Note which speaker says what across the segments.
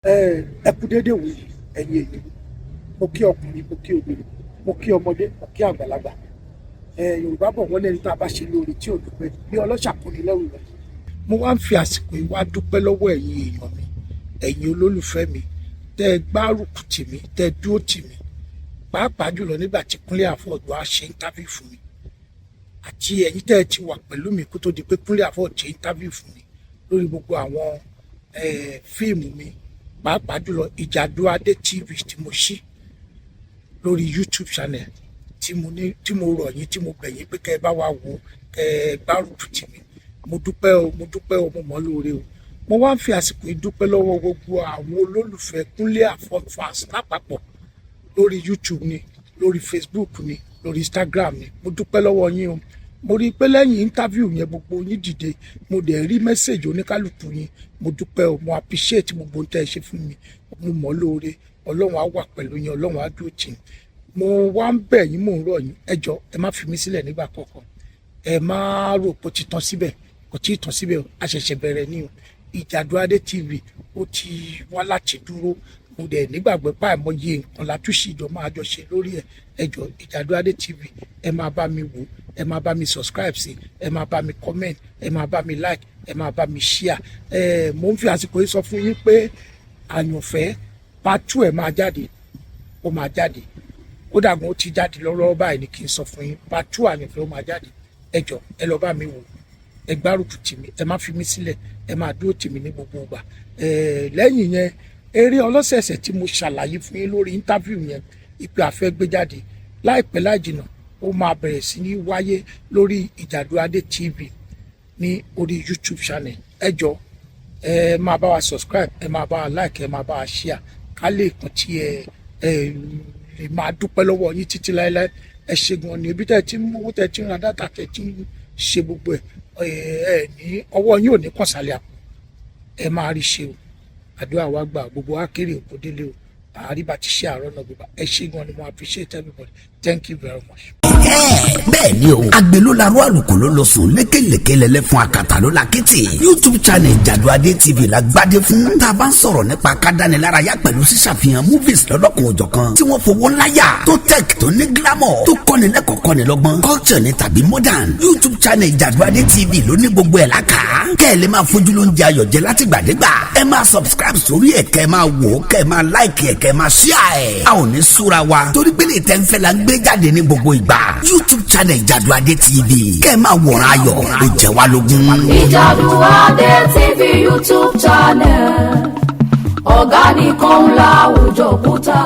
Speaker 1: Ẹ kú déédéé wòyí, ẹ̀yin èèyàn. Mo kí ọkùnrin, mo kí obìnrin, mo kí ọmọdé, mo kí àgbàlagbà. Yorùbá bọ̀, wọ́n lẹ́ni tá a bá ṣe lóore tí ò dúpẹ́, bí ọlọ́ṣà kò ní lẹ́rù lọ. Mo wá ń fi àsìkò yìí wá dúpẹ́ lọ́wọ́ ẹ̀yin èèyàn mi, ẹ̀yin olólùfẹ́ mi, tẹ́ ẹ gbárùkù tì mí, tẹ́ ẹ dúró tì mí, pàápàá jùlọ nígbà tí Kúnlé Afod wá ṣe interview fún mi, àti ẹ̀yin tẹ́ ẹ ti wà pẹ̀lú mi kó tó di pé Kúnlé Afod ṣe interview fún mi lórí gbogbo àwọn fíìmù mi, pàápàá jùlọ Ìjàdùadé TV tí mo ṣí lórí YouTube channel, tí mo ní, tí mo rọ̀ yín, tí mo bẹ̀ yín pé kẹ́ ẹ bá wa wò, kẹ́ ẹ gbárùkù tì mí. Mo dúpẹ́ o, mo dúpẹ́ o, mo mọ̀ ọ́ lóore o. Mo wá ń fi àsìkò yìí dúpẹ́ lọ́wọ́ gbogbo àwọn olólùfẹ́ Kúnlé Afod fans lápapọ̀, lórí YouTube ni, lórí Facebook ni, lórí Instagram ni. Mo dúpẹ́ lọ́wọ́ yín o. Mo rí i pé lẹ́yìn interview yẹn, gbogbo yín dìde. Mo dẹ̀ rí message oníkálukú yín. Mo dúpẹ́ o, mo appreciate gbogbo ohun tẹ́ ẹ ṣe fún mi. Mo mọ̀ ọ́ lóore. Ọlọ́run á wà pẹ̀lú yín, Ọlọ́run á dúró tì yín. Mo wá ń bẹ̀ yín, mò ń rọ̀ yín, ẹ jọ̀ọ́, ẹ má fi mí sílẹ̀ nígbà kankan. Ẹ má rò pé ó ti tán síbẹ̀. Kò tí ì tán síbẹ̀ o, a ṣẹ̀ṣẹ̀ bẹ̀rẹ̀ ní o. Ìjàdùadé TV, ó ti wá láti dúró. Mo dẹ̀ nígbàgbọ́ pé àìmọye nǹkan látúnṣe ìjọ máa jọ ṣe lórí ẹ̀. Ẹ jọ̀ọ́, Ìjàdùadé TV, ẹ máa bá mi wò, ẹ máa bá mi subscribe sí, ẹ máa bá mi comment, ẹ máa bá mi like, ẹ máa bá mi share. Mo ń fi àsìkò yìí sọ fún yín pé Àyànfẹ́ part 2 ẹ̀ máa jáde, ó máa jáde. Kódà gan, ó ti jáde lọ́wọ́ báyìí ni kí n sọ fún yín. Part 2 Àyànfẹ́, ó máa jáde. Ẹ jọ̀ọ́, ẹ lọ bá mi wò, ẹ gbárùkù tì mí, ẹ má fi mí sílẹ̀, ẹ máa dúró tì mí ní gbogbo ìgbà. Lẹ́yìn yẹn, eré ọlọ́sẹ̀ẹ̀sẹ̀ tí mo ṣàlàyé fún yín lórí interview yẹn, ìpè àfẹ́ gbé jáde láìpẹ́ láì jìnnà, ó máa bẹ̀rẹ̀ sí ní wáyé lórí Ìjàdùadé TV ní orí YouTube channel. Ẹ jọ̀ọ́, ẹ máa bá wa subscribe, ẹ máa bá wa like, ẹ máa bá wa share, ká lè kàn tí ẹ lè máa dúpẹ́ lọ́wọ́ yín títí láéláé. Ẹ ṣe gan ni. Ibi tẹ́ ẹ ti ń mówó, tẹ́ ẹ ti ń ra data, tẹ́ ẹ ti ń ṣe gbogbo ẹ ẹ ní ọwọ́ yín ò ní kàn sálẹ̀ àpò. Ẹ máa rí ṣe o. Àdúrà wa gbà, gbogbo wa kéré òkú délé o. Àríbá ti ṣe àárọ̀ náà gbogbo. Ẹ ṣe gan ni, mo appreciate everybody. Thank you very much.
Speaker 2: Bẹ́ẹ̀ ni o, àgbẹ̀ ló la rú, àlùkò ló lọ sùn, lékelèké lẹ́lẹ́ fún akata ló la kété. YouTube channel Ìjàdùadé TV la gbádé fún. Tá a bá ń sọ̀rọ̀ nípa kádánilárayá pẹ̀lú ṣíṣàfihàn movies lọ́lọ́kan òjọ̀kan tí wọ́n fowó ńlá yà, tó tech, tó ní glamour, tó kọ́ni lẹ́kọ̀ọ́, kọ́ni lọ́gbọ́n, culture ní tàbí modern, YouTube channel Ìjàdùadé TV ló ní gbogbo ẹ̀ lákà. Kẹ́ ẹ lè máa fojú ló ń jẹ ayọ̀ jẹ láti gbàdégbà. Ẹ máa subscribe sórí ẹ̀, kẹ́ ẹ máa wò ó, kẹ́ ẹ máa like ẹ̀, kẹ́ ẹ máa share ẹ̀. A ò ní súra wa torí pé lè tẹ́ ń fẹ́ la ń gbé jáde ní gbogbo ìgbà. YouTube channel Ìjàdùadé TV, kẹ́ ẹ máa wòran ayọ̀, ó jẹ́ wá lógún.
Speaker 3: Ìjàdùadé TV YouTube channel, ọ̀gá nìkan láwùjọ òkúta.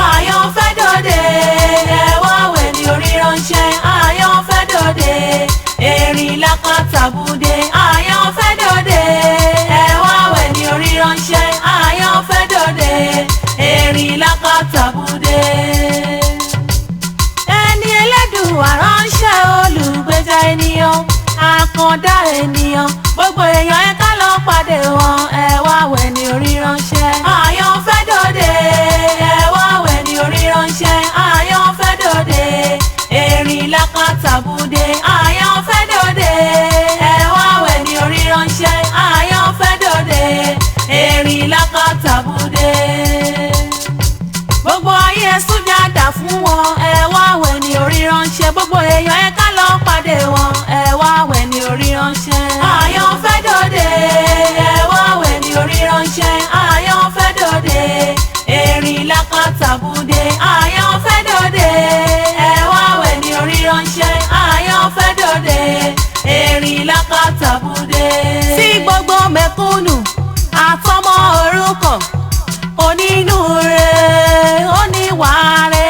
Speaker 4: Àyànfẹ́ dòde, ẹ wá wẹ̀ ní orí ránṣẹ́. Àyànfẹ́ dòde, erin lákàtàbùdé. Àyànfẹ́ dòde, ẹ wá wẹ̀ ní orí ránṣẹ́. Àyànfẹ́ dòde, erin lákàtàbùdé. Ẹni ẹlẹ́dùn àránṣẹ́, olùgbèjà ènìyàn, àkàndá ènìyàn, gbogbo èèyàn, ẹ ká lọ pàdé wọn, ẹ wá wẹ̀ ní orí ránṣẹ́. Àyànfẹ́ dòde, ẹ wá wẹ̀ ní orí ránṣẹ́. Àyànfẹ́ dòde, erin lákàtàbùdé. Àyànfẹ́ dòde, ẹ wá wẹ̀ ní orí ránṣẹ́. Àyànfẹ́ dòde, erin lákàtàbùdé. Gbogbo ayé, ẹ súnjà fún wọn, ẹ wá wẹ̀ ní orí ránṣẹ́. Gbogbo èèyàn, ẹ ká lọ pàdé wọn, ẹ wá wẹ̀ ní orí ránṣẹ́. Àyànfẹ́ dòde, ẹ wá wẹ̀ ní orí ránṣẹ́. Àyànfẹ́ dòde, erin lákàtàbùdé. Àyànfẹ́ dòde, ẹ wá wẹ̀ ní orí ránṣẹ́. Àyànfẹ́ dòde, erin lákàtàbùdé. Sí gbogbo mẹ̀kúnnù àtọmọ òrukàn, onínúure, oníwàre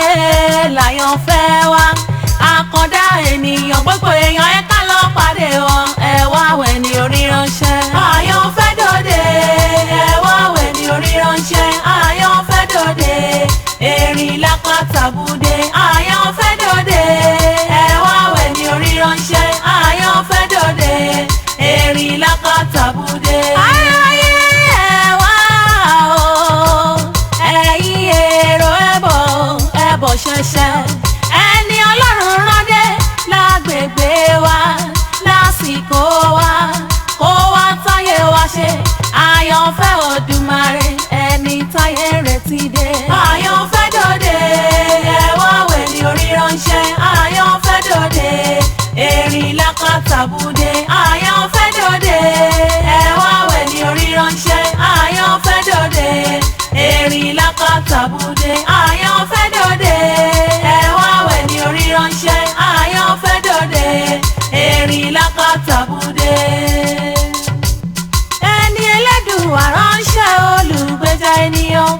Speaker 4: làyànfẹ́ wa, àkàndá ènìyàn, gbogbo èèyàn, ẹ ká lọ pàdé wọn, ẹ wá wẹ̀ ní orí ránṣẹ́. Àyànfẹ́ dòde, ẹ wá wẹ̀. Erin lákàtàbúdé. Àyànfẹ́ dòde, ẹ wá wẹ̀ ní orí ránṣẹ́. Àyànfẹ́ dòde, erin lákàtàbúdé. Aráyé ẹ wá o, ẹ̀yin èrò ẹbọ ẹbọ ṣẹ̀ṣẹ̀. Ẹni Ọlọ́run rán dé lágbègbè wa lásìkò wa kó wá táyé wa ṣe. Àyànfẹ́ Òdùmarè, ẹni táyé retí dé. Àyànfẹ́ dòde, ẹ wá wẹ̀ ní orí ránṣẹ́. Àyànfẹ́ dòde, erin lákàtàbúdé. Àyànfẹ́ dòde, ẹ wá wẹ̀ ní orí ránṣẹ́. Àyànfẹ́ dòde, erin lákàtàbúdé. Àyànfẹ́ dòde, ẹ wá wẹ̀ ní orí ránṣẹ́. Àyànfẹ́ dòde, erin lákàtàbúdé. Ẹni Ẹlẹ́dùà ránṣẹ́, olùgbèjà ènìyàn,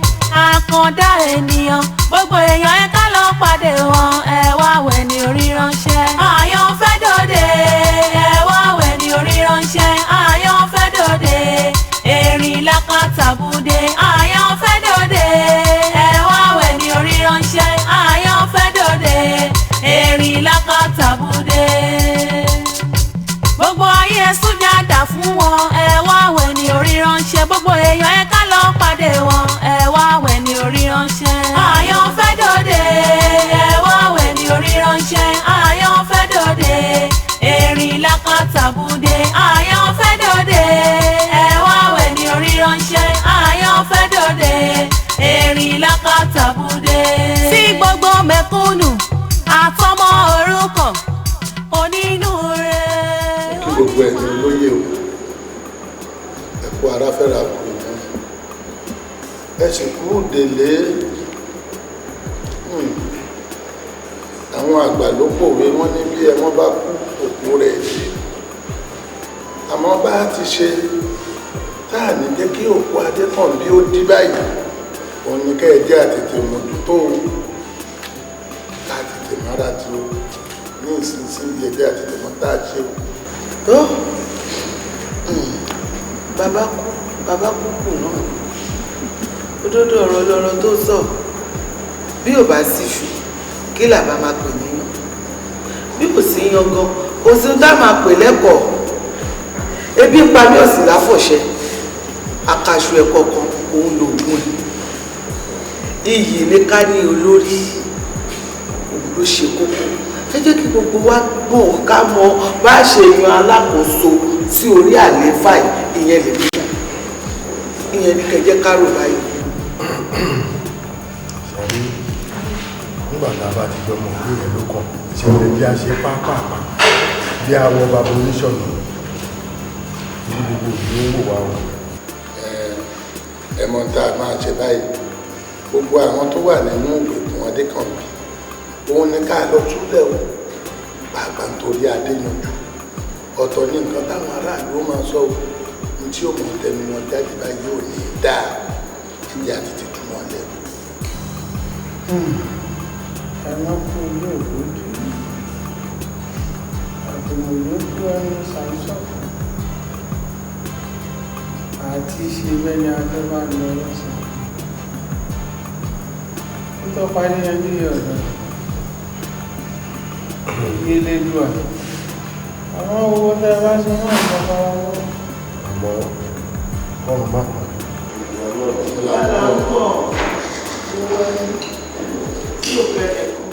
Speaker 4: àkàndá ènìyàn, gbogbo èèyàn ẹ ká lọ pàdé wọn, ẹ wá wẹ̀ ní orí ránṣẹ́. Àyànfẹ́ dòde, ẹ wá wẹ̀ ní orí ránṣẹ́. Àyànfẹ́ dòde, erin lákàtàbúdé. Àyànfẹ́ dòde, ẹ wá wẹ̀ ní orí ránṣẹ́. Àyànfẹ́ dòde, erin lákàtàbúdé. Gbogbo ayé ẹ súnjàdà fún wọn, ẹ wá wẹ̀ ní orí ránṣẹ́. Gbogbo èèyàn ẹ ká lọ pàdé wọn, ẹ wá wẹ̀ ní orí ránṣẹ́. Àyànfẹ́ dòde, ẹ wá wẹ̀ ní orí ránṣẹ́. Àyànfẹ́ dòde, erin lákàtàbúdé. Àyànfẹ́ dòde, ẹ wá wẹ̀ ní orí ránṣẹ́. Àyànfẹ́ dòde, erin lákàtàbúdé. Sí gbogbo mẹ̀kúnnù àtọmọ òrukàn onínúure.
Speaker 5: Kí gbogbo ẹ̀yin olóyè o, ẹ kú ara fẹ́ra kù mú, ẹ sì kú délé. Àwọn àgbà ló pòwe, wọ́n ní bí ẹmọ bá kú, òkú rẹ̀ dé. Àmọ́ bá a ti ṣe tá à ní jẹ́ kí òkú Adékànbí ó dí báyìí, òun ni kẹ́ ẹ jẹ́ àtètè mójútó o, àtètè mára tí o ní ìsinsìnyí, ẹ jẹ́ àtètè mọ́ tá a ṣe o.
Speaker 6: Tó bàbá kú, bàbá kú kù náà, òdodo ọ̀rọ̀ lọ́rọ̀ tó sọ. Bí ò bá sí iṣu, kí làbá máa pè níyàn? Bí kò sí yangan, kò sí tá máa pè lẹ́kọ̀ọ́. Ebi ń pa mí, òsì láfọ̀ṣẹ àkàṣù ẹ̀kọ́ kan òun lògùn ẹ̀. Iyì ní ká ní olórí, òun ló ṣe kókó. Ẹ jẹ́ kí gbogbo wa gbọ́n, ká mọ bá a ṣe yan alákòóso sí orí àlééfà yìí. Ìyẹn lè mú ìyẹn ní kẹjẹ kárò báyìí.
Speaker 5: Ṣàrí nígbà tá a bá ti jọmọ pé yẹn ló kàn ṣẹlẹ̀, bí a ṣe pápápá bí awọ bàbá oníṣọ̀nà ní gbogbo ìlú ń wò wá o. Ẹ mọ tá a máa ṣe báyìí, gbogbo àwọn tó wà nínú ìgbèkùn Adékànbí, òun ni ká lọ túlẹ̀ o, pàápàá nítorí Adéyanjú. Ọ̀tọ̀ ní nǹkan táwọn aráàlú ó máa sọ o, ní tí ó mọ̀ tẹnu wọn jáde báyìí ò ní dáa. Ẹ̀jẹ̀ àti tètè wọn lẹ́nu.
Speaker 7: Ẹ̀wọ̀n kú ilé ògbójú àbùmọ̀lókù ẹnu sàǹsọ̀fọ̀ àti ṣe bẹ́ẹ̀ ni afẹ́ bá ń lọ lọ́sàn-án tó parí yanjú yẹ ọ̀dọ̀ ìyẹlẹ́dùà àwọn owó tẹ́ bá ṣe náà ìjọba owó.
Speaker 5: Àmọ́ kọ́run má kàn.
Speaker 6: Wàhálà ń bọ̀ owó ẹni tí ò fẹ́rẹ̀ kú.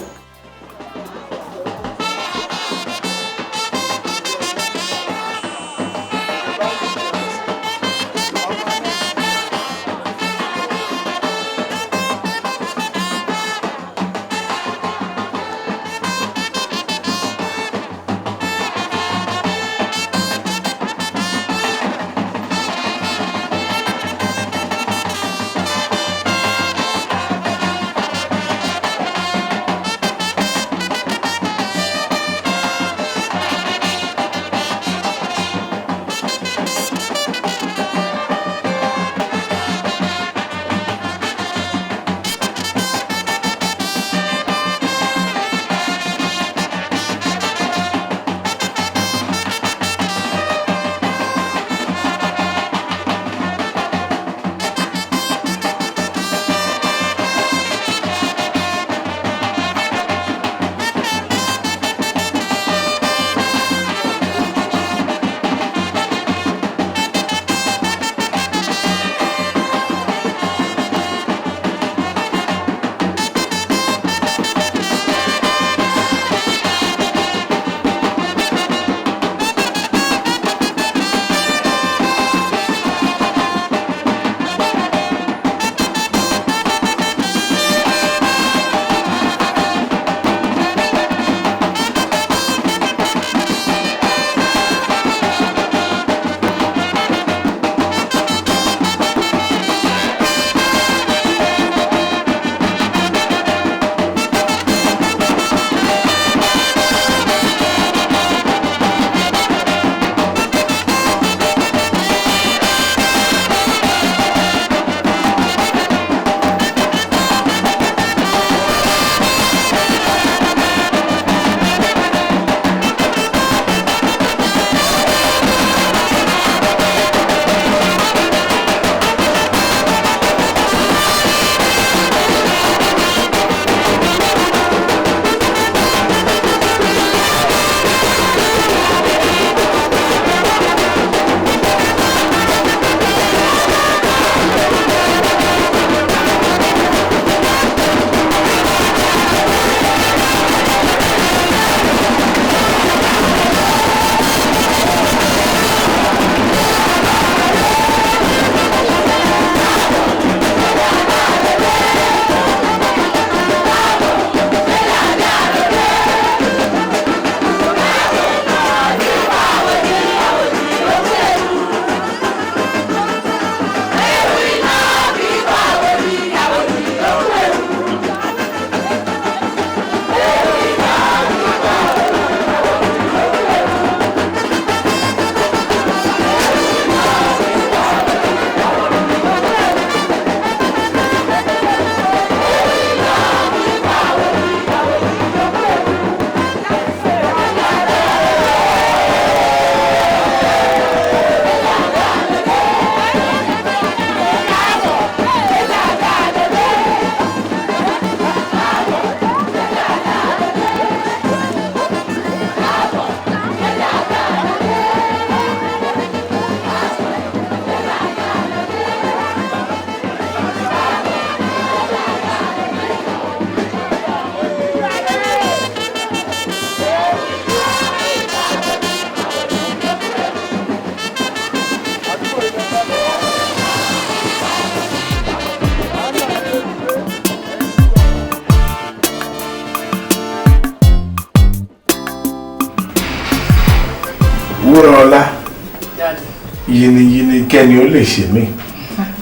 Speaker 8: Yìnyínyìnyín kẹ́ni ó lè ṣe mí.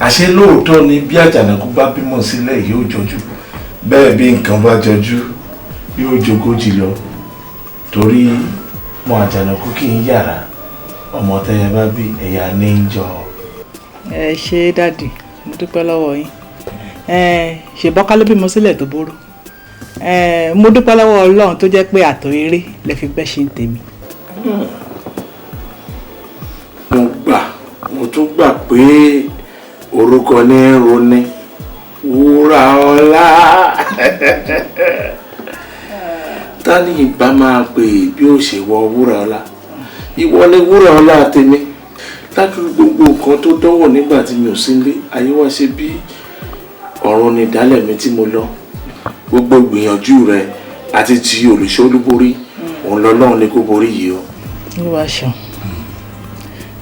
Speaker 8: Àṣé lóòótọ́ ni bí àjànàkú bá bímọ sílẹ̀ yóò jọjú, bẹ́ẹ̀ bí nǹkan bá jọjú yóò jogójì lọ, torí mọ àjànàkú kì í yàrá, ọmọ tẹ́yẹ bá bí ẹ̀yà ní í jọ.
Speaker 7: Ẹ ṣé daddy, mo dúpẹ́ lọ́wọ́ yín. Ṣe bọ́ká ló bímọ sílẹ̀ tó bóró. Mo dúpẹ́ lọ́wọ́ Ọlọ́run tó jẹ́ pé àtọ̀ eré lẹ fi bẹ́ ṣe ń tèmi.
Speaker 8: Mo gbà, mo tún gbà pé orúkọ ní ń roni wúrà ọlá. Ta ni ìbá máa pè bí ó ṣe wọ wúrà ọlá? Ìwọ ni wúrà ọlá tèmi. Ládùúgbò gbogbo nǹkan tó dánwò nígbà tí mi ò sí nílé, ayé wá ṣe bí ọ̀run ni ìdálẹ̀ mi tí mo lọ. Gbogbo ìgbìyànjú rẹ àti ti olùṣọ́ olúborí, òun lọ́lọ́run ni kó borí yìí o.
Speaker 7: Olúwa ṣeun,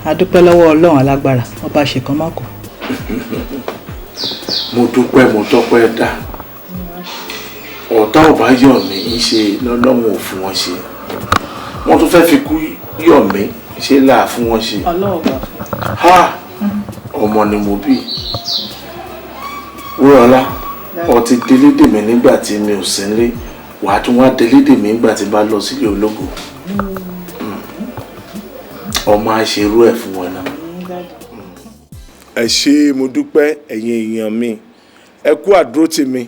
Speaker 7: a dúpẹ́ lọ́wọ́ Ọlọ́run alágbára, ọba ṣèkan má kú.
Speaker 8: Mo dúpẹ́, mo tọ́pẹ́ dá. Ọ̀tá ò bá yọ̀ mí ń ṣe lọ́lọ́run ò fún wọn ṣe. Wọ́n tún fẹ́ fi kú yọ̀ mí ṣe là fún wọn ṣe.
Speaker 7: Ọlọ́run gbà fún.
Speaker 8: Ha! Ọmọ ni mo bí. Wúrọ̀lá, ó ti délé dè mí nígbà tí mi ò sí nílé, wàá tún wá délé dè mí nígbà tí bá lọ sílé ológo. Ọmọ á ṣerú ẹ̀ fún wọn náà. Ẹ ṣé, mo dúpẹ́ ẹ̀yin èèyàn mi, ẹ kú àdúró tì mí.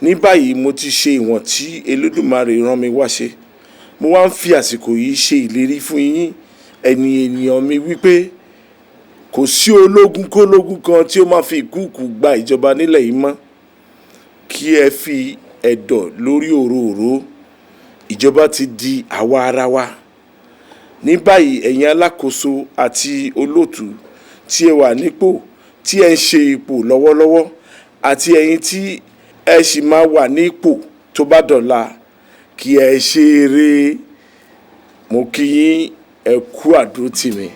Speaker 8: Ní báyìí mo ti ṣe ìwọ̀n tí Elédùmarè rán mi wá ṣe. Mo wá ń fi àsìkò yìí ṣe ìlérí fún yín ẹ̀yin ènìyàn mi wípé kò sí ológun kólógun kan tí ó máa fi ìkúùkù gba ìjọba nílẹ̀ yìí mọ́. Kí ẹ fi ẹ̀dọ̀ lórí òróòró, ìjọba ti di àwa ara wa. Ní báyìí ẹ̀yin alákòóso àti olóòtú tí ẹ wà nípò, tí ẹ ń ṣe ipò lọ́wọ́lọ́wọ́, àti ẹ̀yin tí ẹ sì máa wà ní ipò tó bá dọ̀la, kí ẹ ṣe eré. Mo kí yín, ẹ kú àdúró tì mí.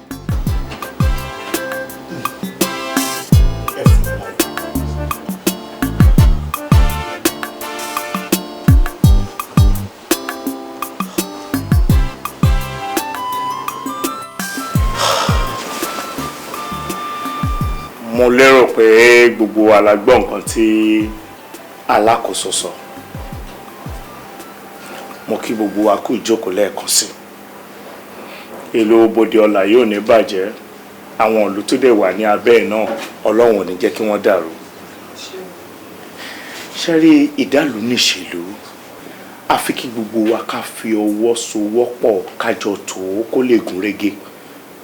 Speaker 9: Mo lérò pé gbogbo wa la gbọ́ nǹkan tí alákòóso sọ. Mo kí gbogbo wa kú ìjókòó lẹ́ẹ̀kan sí. Ìlú Bòde Ọlà yóò ní bàjẹ́, àwọn ìlú tó dẹ̀ wà ní abẹ́ ẹ̀ náà, Ọlọ́run ò ní jẹ́ kí wọ́n dàrú. Ṣé rí ìdálù níṣèlú, àfi kí gbogbo wa ká fi ọwọ́ sowọ́pọ̀ kájọ tó kó lè gún régé,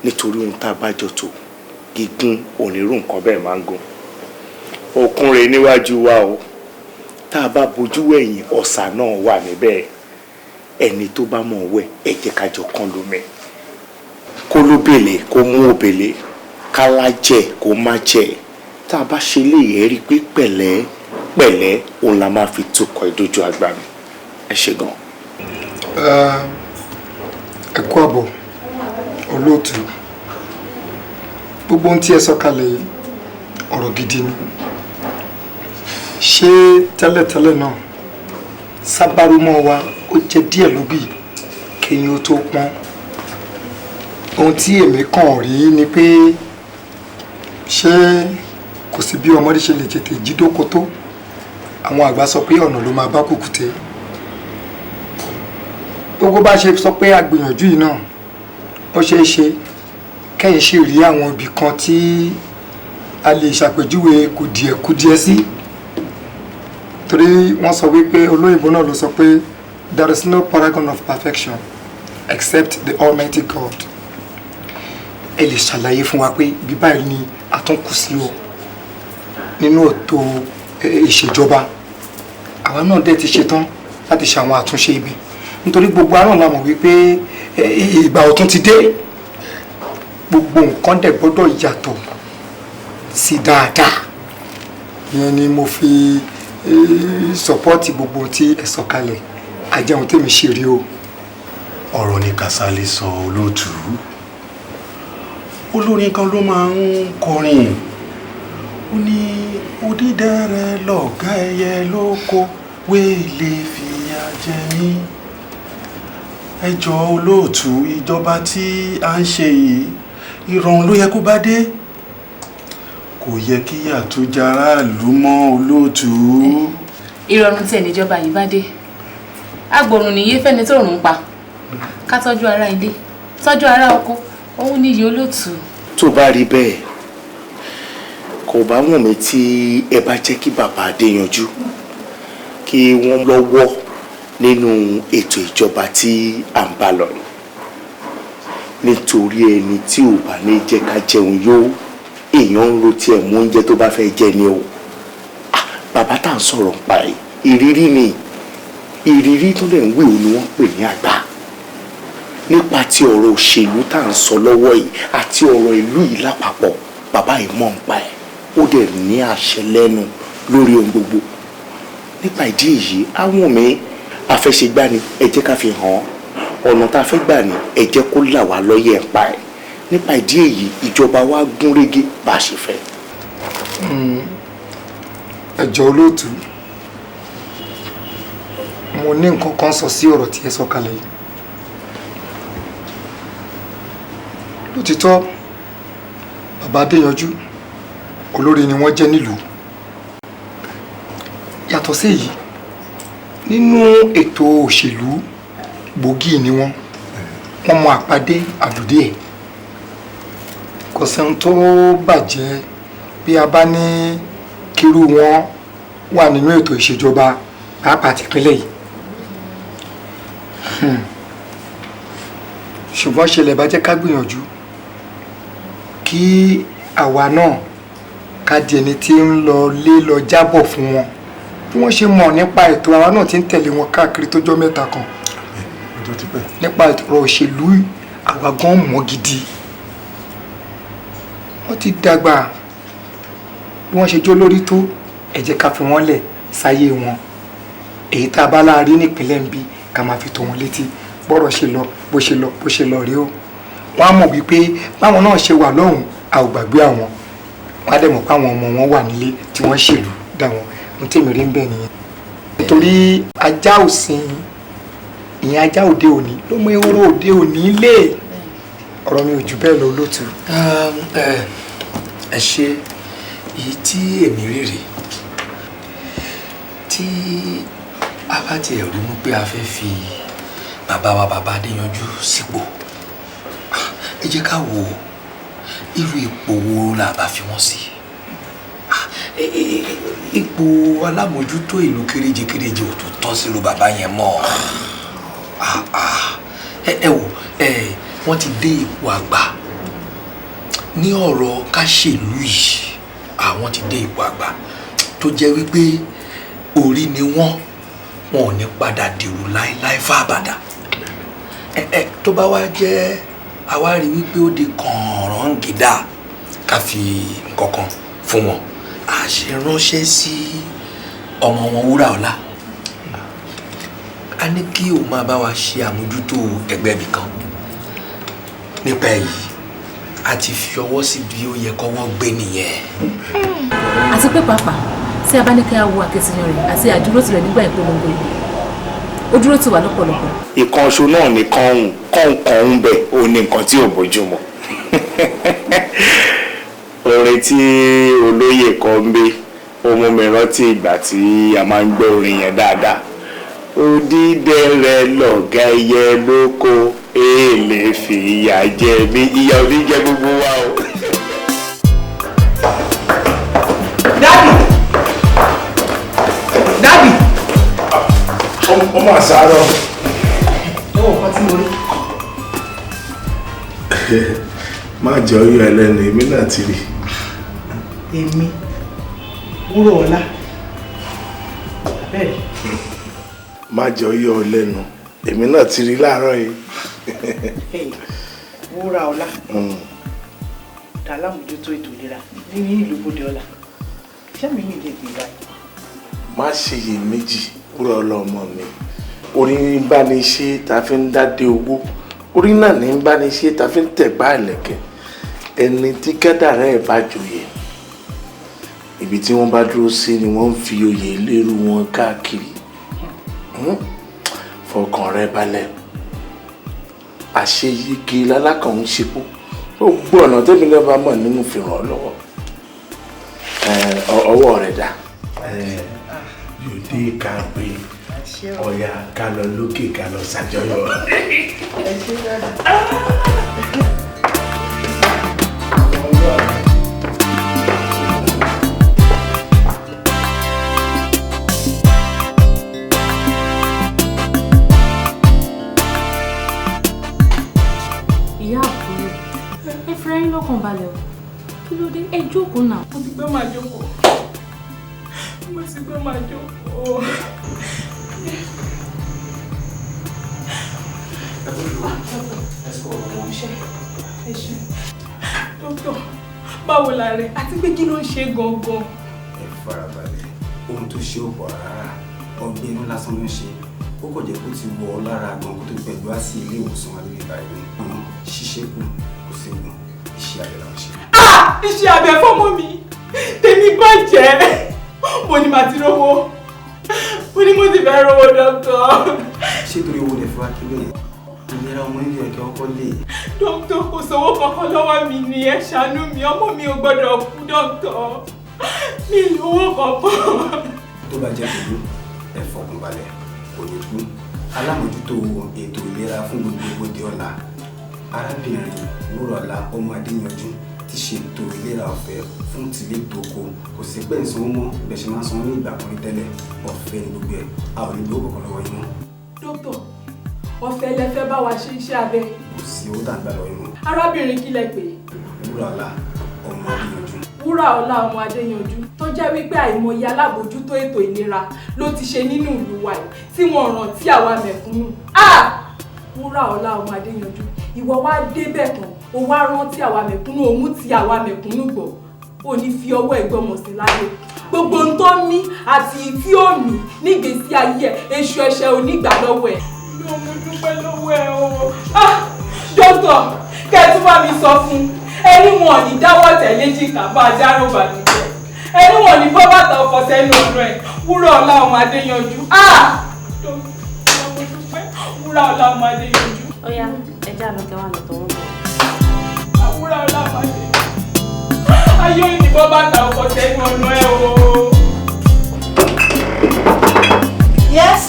Speaker 9: nítorí ohun tá a bá jọ tó gígùn onírú nǹkan bẹ́ẹ̀ máa ń gún. Òkun rèé níwájú wa o, tá a bá bojú wẹ̀yìn ọ̀sà náà wà níbẹ̀. Ẹni tó bá mọ̀ wẹ̀, ẹ jẹ́ ká jọ kán lómi. Kó ló bèlè kó mú òbèlè, kálá jẹ kó má jẹ. Tá a bá ṣe léyìí, ẹ rí i pé pẹ̀lẹ́ pẹ̀lẹ́ òun la máa fi tukọ̀ ìdójú àgbà mi. Ẹ ṣé gan.
Speaker 5: Ẹ kú àbọ̀ olóòtú. Gbogbo ohun tí ẹ sọ kalẹ̀ yìí, ọ̀rọ̀ gidi ni. Ṣé tẹ́lẹ̀tẹ́lẹ̀ náà sábàrúmọ́ wa ó jẹ́ díẹ̀ lóbì kéyìn ó tó pọ́n? Ohun tí èmi kàn rí ni pé ṣé kò sí bí ọmọdé ṣe lè tètè jí dóko tó, àwọn àgbà sọ pé ọ̀nà ló máa bá kùkùté. Gbogbo bá ṣe sọ pé àgbìyànjú yìí náà, ó ṣeé ṣe kẹ́yìn sì rí àwọn ibì kan tí a lè ṣàpèjúwe kùdìẹ̀kudiẹ sí, torí wọ́n sọ wípé olóyìnbó náà ló sọ pé there is no paragon of perfection except the Almighty God. Ẹ lè ṣàlàyé fún wa pé bí báyìí ni àtúnkù sí o nínú ètò ìṣèjọba. Àwa náà dẹ̀ ti ṣetán láti ṣe àwọn àtúnṣe ibi, nítorí gbogbo àrùn la mọ̀ wípé ìgbà ọ̀tun ti dé, gbogbo nǹkan dẹ̀ gbọ́dọ̀ yàtọ̀ sí dáadáa. Ìyẹn ni mo fi sọpọ́ọ̀tì gbogbo tí ẹ sọ kalẹ̀, àjẹun tèmi ṣe rí o.
Speaker 10: Ọ̀rọ̀ ni Kàsálí sọ olóòtú. Olórin kan ló máa ń kọrin, ó ní odídẹrẹ́ lọ̀gá ẹyẹ lóko wéèlè fìyà jẹ mí. Ẹ jọ̀ọ́ olóòtú, ìjọba tí à ń ṣe yìí Ìrọ̀rùn ló yẹ kó bá dé. Kò yẹ kí ìyà tó jẹ aráàlú mọ́, olóòtú.
Speaker 11: Ìrọ̀rùn tí ẹnìjọba yìí bá dé, agbòrùn nìyé fẹ́ni tó rùn pa. Ká tọ́jú ara ilé, tọ́jú ara oko, òun níyì, olóòtú.
Speaker 9: Tó bá rí bẹ́ẹ̀, kò bá wùn mí tí ẹ bá jẹ́ kí bàbá Adéyanjú kí wọ́n lọ́wọ́ nínú ètò ìjọba tí à ń bá lọ yìí, nítorí ẹni tí ò bá ní jẹ́ ká jẹun yó, èèyàn ń ro tiẹ̀ mú oúnjẹ tó bá fẹ́ jẹ ni o. Ah, bàbá tá à ń sọ̀rọ̀ nípa ẹ̀, ìrírí ni. Ìrírí tó lẹ̀ ń wí òun ni wọ́n pè ní àgbà nípa ti ọ̀rọ̀ òṣèlú tá à ń sọ lọ́wọ́ yìí àti ọ̀rọ̀ ìlú yìí lápapọ̀. Bàbá yìí mọ̀ nípa ẹ̀, ó dẹ̀ ní àṣẹ lẹ́nu lórí ohun gbogbo. Nípa ìdí èyí, àwọn mi àfẹsẹ̀gbá ni ẹ jẹ́ ká fi hàn án. Ọ̀nà tá a fẹ́ gbà ní ẹ jẹ́ kó là wá lọ́yẹ̀ ń pa ẹ̀. Nípa ìdí èyí, ìjọba wa gún régé bá a ṣe fẹ́.
Speaker 5: Ẹ jọ̀ọ́ olóòtú, mo ní nǹkan kan sọ sí ọ̀rọ̀ tí ẹ sọ kalẹ̀ yìí. Lótìtọ́, bàbá Adéyanjú, olórí ni wọ́n jẹ́ nílùú. Yàtọ̀ sí èyí, nínú ètò òṣèlú, gbòógì ni wọ́n. Wọ́n mọ àpàdé àlùdí ẹ̀. Kò sẹ́hun tó bàjẹ́ bí a bá ní kírú wọn wà nínú ètò ìṣèjọba, pàápàá tìpínlẹ̀ yìí. Ṣùgbọ́n ṣẹlẹ̀ bá jẹ́ ká gbìyànjú kí àwa náà ká di ẹni tí ń lọ lé lọ jábọ̀ fún wọn bí wọ́n ṣe mọ̀ nípa ètò. Àwa náà ti ń tẹ̀lé wọn káàkiri tó jọ́ mẹ́ta kan nípa ètò ọ̀rọ̀ òṣèlú. Àwa gan mọ̀ gidi. Wọ́n ti dàgbà. Bí wọ́n ṣe jó lórí tó, ẹ jẹ́ ká fi wọ́n lẹ̀ sáyé wọn. Èyí tá a bá láàrin nípìnlẹ̀ ń bí, ká máa fi tó wọn létí bọ́rọ̀ ṣe lọ, bó ṣe lọ, bó ṣe lọ rí o. Wọ́n á mọ̀ wípé báwọn náà ṣe wà lọ́hùn, a ò gbàgbé àwọn. Wọ́n á dẹ̀ mọ̀ pé àwọn ọmọ wọn wà nílé tí wọ́n ṣèlú dá wọn. Ohun tèmi rí ń bẹ̀ nìyẹn, nítorí ajá òsìn ìyẹn, ajá òde òní ló mú ehoro òde òní lé. Ọ̀rọ̀ mi ò jù bẹ́ẹ̀ lọ, olóòtú.
Speaker 12: Ẹ ṣe. Èyí tí èmi rí rèé, tí a bá tiẹ̀ ronú pé a fẹ́ fi bàbá wa, bàbá Adéyanjú sípò, ẹ jẹ́ ká wo irú ipò wo la bá fi wọ́n sí. Ipò alámòjútó ìlú kéréje kéréje ò tó tọ́ sílùú bàbá yẹn mọ́. Ẹ wò ẹ, wọ́n ti dé ipò àgbà ní ọ̀rọ̀ káṣèlú yìí. Àwọn ti dé ipò àgbà tó jẹ́ wípé orí ni wọ́n, wọn ò ní padà dèrò láéláé fábàdà. Ẹ ẹ, tó bá wá jẹ́ àwa rí wípé ó di kànràn-gídà ká fi nǹkan kan fún wọn, a ṣe ránṣẹ́ sí ọmọ wọn wúrà ọ̀la, a ní kí òun máa bá wa ṣe àmójútó ẹgbẹ́ ibì kan. Nípa èyí, a ti fi ọwọ́ sí bí ó yẹ kọ́wọ́ gbé nìyẹn.
Speaker 11: Àti pé pàápàá, tí a bá ní kí a wo akitiyan rẹ̀ àti àdúrótì rẹ̀ nígbà ìpolongo ìbò, ó dúró tì wá lọ́pọ̀lọpọ̀.
Speaker 9: Ìkan ṣo náà ní kọ́hún kọ́hún kọ́hún bẹ̀ ó ní nǹkan tí ò bójúmu. Orin tí olóyè kan ń gbé, ó mú mi rántí ìgbà tí a máa ń gbọ́ orin yẹn dáadáa. Odídẹrẹ́ lọ̀gá ẹyẹ lóko, èèlè fi ìyà jẹ mí. Ìyà ò ní jẹ gbogbo wa o.
Speaker 7: Daddy! Daddy!
Speaker 8: Ọmọ àṣàrò.
Speaker 7: Ẹ wọ nǹkan tí mo rí.
Speaker 8: Má jẹ́ ọyọ́ ẹlẹ́nu, èmi náà ti rí.
Speaker 7: Èmi, wúrọ̀ ọ̀la. Abẹ́rẹ́.
Speaker 8: Má jẹ́ ọyọ́ ẹlẹ́nu, èmi náà ti rí láàárọ̀ yìí.
Speaker 7: Wúrà ọ̀la. Dà lámòjútó ètò ìlera ní ìlú Bóde Ọlá. Ṣé mi ní ilé ìgbé báyìí?
Speaker 8: Má ṣe iyèméjì, wúrọ̀ ọlọ́mọ mi. Orí ní bá ní ṣe tá a fi ń dádé owó, orí náà ní bá ní ṣe tá a fi ń tẹ̀gbá ìlẹ̀kẹ̀. Ẹni tí kádàrá ẹ̀ bá joyè, ibi tí wọ́n bá dúró sí ni wọ́n ń fi oyè lérú wọn káàkiri. Fọkàn rẹ balẹ̀. Àṣeyege lálákàn ń ṣepó. Gbogbo ọ̀nà tẹ́mi náà bá mọ̀ nínú fi ràn ọ́ lọ́wọ́. Ọwọ́ rẹ̀ dà. Yóò dé ká pé ọ̀yà ká lọ lókè ká lọ ṣàjọyọ̀.
Speaker 11: Ìyá àbúrò, ẹ fira yín lọ́kàn balẹ̀ o. Kí ló dé? Ẹ jókòó náà.
Speaker 4: Mo ti gbé màá jókòó. Mo ti gbé màá jókòó. Dókítà, báwo la rẹ̀? Àti pé kí ló ń ṣe gangan?
Speaker 13: Ẹ farabalẹ̀, ohun tó ṣe ò pọ̀ rárá. Ọgbẹ́ inú lásán ló ń ṣe. Ó kàn jẹ́ kó ti wọ̀ ọ́ lára gan kó tó pẹ̀lú wá sí ilé ìwòsàn alẹ́ báyìí. Àmọ́ ṣíṣe kù kò ségun, iṣẹ́ abẹ làwọn ṣe.
Speaker 4: Iṣẹ́ abẹ fọ́mọ mi, tèmi bàjẹ́. Mo ní màá ti rówó. Mo ní mo ti fẹ́ rówó, dókítà.
Speaker 13: Ṣé torí owó lè fi wá kí lóye? Ìlera ọmọ ilé ẹ̀kẹ́ ọkọ lè.
Speaker 4: Dókítà, kò sówó kankan lọ́wọ́ mi ni, ẹ ṣàánú mi, ọmọ mi ò gbọ́dọ̀ kú, dókítà. Mi ì lówó kankan.
Speaker 13: Tó bá jẹ́ pẹ̀lú, ẹ fọkàn balẹ̀, kò ní kú. Alámòjútó ètò ìlera fún gbogbo òde ọ̀la, arábìnrin Wúrọ̀lá ọmọ Adéyanjú ti ṣètò ìlera ọ̀fẹ́ fún tìlé toko. Kò sí pé ìsanwó mọ́ bẹ́ẹ̀ ṣe máa ń sanwó ní ìgbà kan rí tẹ́lẹ̀. Ọ̀fẹ́ ni gbogbo ẹ̀, a ò ní gbowó kankan lọ́wọ́ yín mọ́.
Speaker 4: Dókítà, ọ̀fẹ́ lẹ fẹ́ bá wa ṣe iṣẹ́ abẹ.
Speaker 13: Kò sí owó tá à ń gbà lọ́wọ́ yín mọ́.
Speaker 4: Arábìnrin kí lẹ pè é?
Speaker 13: Wúrọ̀lá ọmọ Adéyanjú.
Speaker 4: Wúràọlá ọmọ Adéyanjú tó jẹ́ wípé àìmọye alábòójútó ètò ìlera ló ti ṣe nínú ìlú wa yìí tí wọ́n rántí àwa mẹ̀kúnnù. Wúràọlá ọmọ Adéyanjú, ìwọ wá débẹ̀ tán, o wá rántí àwa mẹ̀kúnnù, òun ti àwa mẹ̀kúnnù gbọ́, ò ní fi ọwọ́ ẹ̀gbọ́n sí láyé. Gbogbo ohun tó mí àti tí ó mí nígbèésí ayé ẹ̀, èṣù ẹ̀ṣẹ̀ ò ní gbà lọ́wọ́ ẹ̀. Mo dúpẹ́ lọ́wọ́ ẹ o. Dókítà, kẹ́ ẹ tún bá mi sọ fún un. Ẹni wọn ò ní dáwọ́ tẹ̀lé jìkà bá a dárò bànújẹ́. Ẹni wọn ò ní bọ́ bàtà ọkọ̀ sẹ́nu ọ̀nà ẹ̀. Wúràọlá ọmọ Adéyanjú. Wúràọlá ọmọ Adéyanjú.
Speaker 11: Ó yá, ẹ já lọ kẹ́ wá lọ tọwọ́ bọ̀.
Speaker 4: Wúràọlá ọmọ Adéyanjú. Ayé ò ní bọ́ bàtà ọkọ̀ sẹ́nu ọ̀nà ẹ̀ o.
Speaker 7: Yes.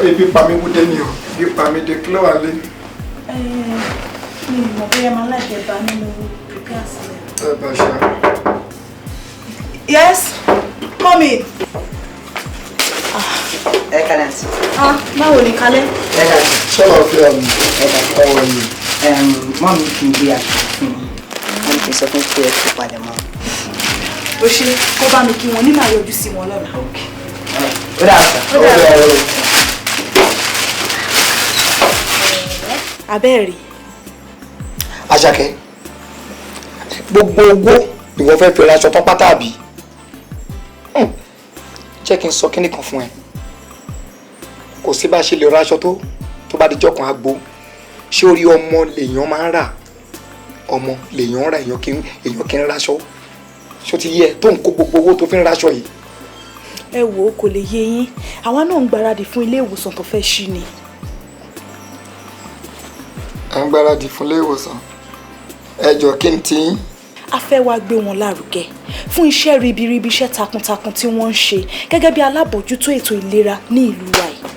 Speaker 5: Ebi pa mí wúdé ni o, ebi pa mí dé, kí ló wà lé?
Speaker 14: Mi ò mọ̀ bóyá máa láìpẹ́ bá nínú prepare sílẹ̀.
Speaker 5: Ẹ bá ṣe.
Speaker 14: Yes, come in.
Speaker 15: Ẹ kálẹ́ àǹtí.
Speaker 14: Báwo ni kálẹ́?
Speaker 15: Ẹ kálẹ́.
Speaker 5: Ṣọlá fi àmì ọwọ́ yìí.
Speaker 15: Mọ́ mi kì í gbé aṣọ fún mi. Wọ́n ti sọ fún pé ẹ kó padà mọ́.
Speaker 14: O ṣe kó bá mi kí wọn ní màá yọjú sí wọn lọ́la.
Speaker 15: Ó dà sà.
Speaker 14: Ó dà. Abẹ́ẹ̀rí.
Speaker 12: Àṣàkẹ́, gbogbo owó ni wọ́n fẹ́ fi ra aṣọ tán pátá àbí? Jẹ́ kí n sọ kíní kan fún ẹ. Kò sí bá a ṣe lè ra aṣọ tó bá di jọ́kan agbo. Ṣé orí ọmọ lèèyàn máa ń rà? Ọmọ lèèyàn ń rà, èèyàn kì í raṣọ. Ṣó ti yẹ tó ń kó gbogbo owó tó fi ń raṣọ yìí?
Speaker 14: Ẹ wò ó, kò lè yé yín. Àwa náà ń gbáradì fún ilé ìwòsàn tó fẹ́ ṣí ni.
Speaker 5: À ń gbáradì fún ilé ìwòsàn. Ẹ jọ̀ọ́ kí n ti yín.
Speaker 14: A fẹ́ wá gbé wọn lárugẹ fún iṣẹ́ ribiribi, iṣẹ́ takuntakun tí wọ́n ń ṣe gẹ́gẹ́ bí alábòójútó ètò ìlera ní ìlú wa yìí.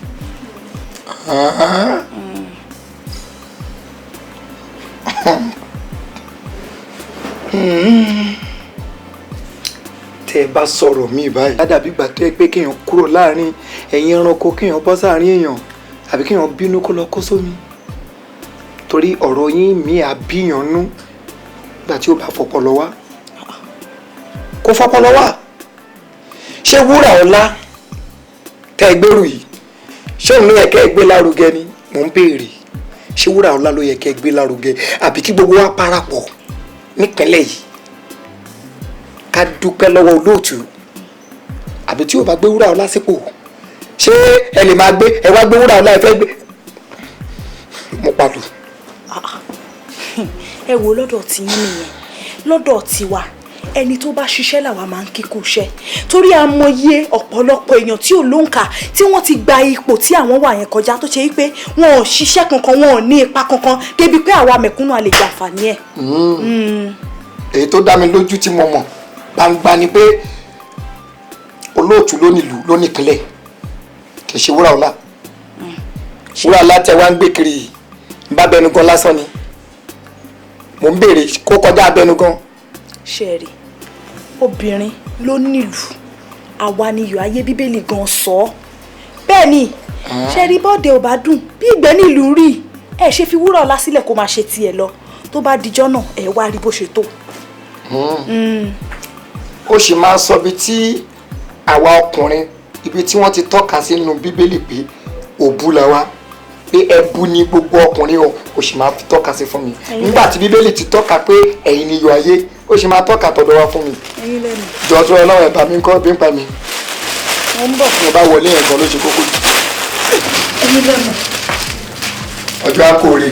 Speaker 12: Tẹ́ ẹ bá sọ̀rọ̀ mi báyìí, ládàbí ìgbà tó yẹ pé kéèyàn kúrò láàrin ẹ̀yin ẹranko, kéèyàn bọ́ sáàrin èèyàn, àbí kéèyàn bínú kó lọ kó sómi. Torí ọ̀rọ̀ yín mi àbíyàn nú nígbà tí ó bá fọpọlọ wá. Kó fọpọlọ wá. Ṣé Wúràọlá tẹ́ ẹ gbèrú yìí, ṣé òun ló yẹ kẹ́ ẹ gbé lárugẹ ni? Mò ń béèrè. Ṣé Wúràọlá ló yẹ kẹ́ ẹ gbé lárugẹ? Àbí kí gbogbo wa parapọ̀ nípínlẹ̀ yìí ká dúpẹ́ lọ́wọ́ olóòtú? Àbí tí o bá gbé Wúràọlá sípò, ṣé ẹ lè máa gbé ẹ wá gbé Wúràọlá ẹ fẹ́ gbé? Mo pàlù.
Speaker 14: Ẹ wo lọ́dọ̀ tí yín nìyẹn, lọ́dọ̀ tiwa ẹni tó bá ṣiṣẹ́ làwa máa ń kíkú iṣẹ́, torí a mọyé ọ̀pọ̀lọpọ̀ èèyàn tí ò lóǹkà tí wọ́n ti gba ipò tí àwọn wà yẹn kọjá, tó ṣe wípé wọn ò ṣiṣẹ́ kankan, wọn ò ní ipa kankan débi pé àwa mẹ̀kúnnù a lè jàǹfààní ẹ̀.
Speaker 16: Èyí tó dá mi lójú tí mo mọ̀ gbangba ni pé olóòtú ló nílùú ló nípínlẹ̀, kì í ṣe Wúràọlá. Wúràọlá tẹ wá ń gbé kiri yìí ń bá bẹnu gan lásán ni mò ń béèrè kó kọjá abẹnu gan.
Speaker 14: Ṣe rí, obìnrin ló nílùú, àwa ni iyọ̀ ayé, Bíbélì gan sọ ọ́ bẹ́ẹ̀ ni. Ṣe rí, bọ́ọ̀dẹ ò bá dùn bí ìgbẹ́ nílùú rí, ẹ ṣe fi Wúràọlá sílẹ̀ kó máa ṣe tiẹ̀ lọ, tó bá dijọ́ náà ẹ wá rí bó ṣe tó.
Speaker 16: Ó sì máa ń sọ ibi tí àwa ọkùnrin, ibi tí wọ́n ti tọ́ka sínú Bíbélì pé òbú la wá, pé ẹbú ni gbogbo ọkùnrin o, ó sì máa fi tọ́ka sí fún mi nígbà tí Bíbélì ti tọ́ka pé ẹ̀yin ni iyọ̀ ayé, ó sì máa tọ́ka tọ̀dọ̀ wá fún mi. Jọ̀ọ́ Ọlọ́run ẹ̀bà mi ń kọ́ bí ń pa mi.
Speaker 14: Mo ń bọ̀.
Speaker 16: Mo bá wọlé yẹn gan ló ṣe kókó jù.
Speaker 14: Ẹ̀yin lẹ́nu.
Speaker 16: Ọjọ́ àkóre.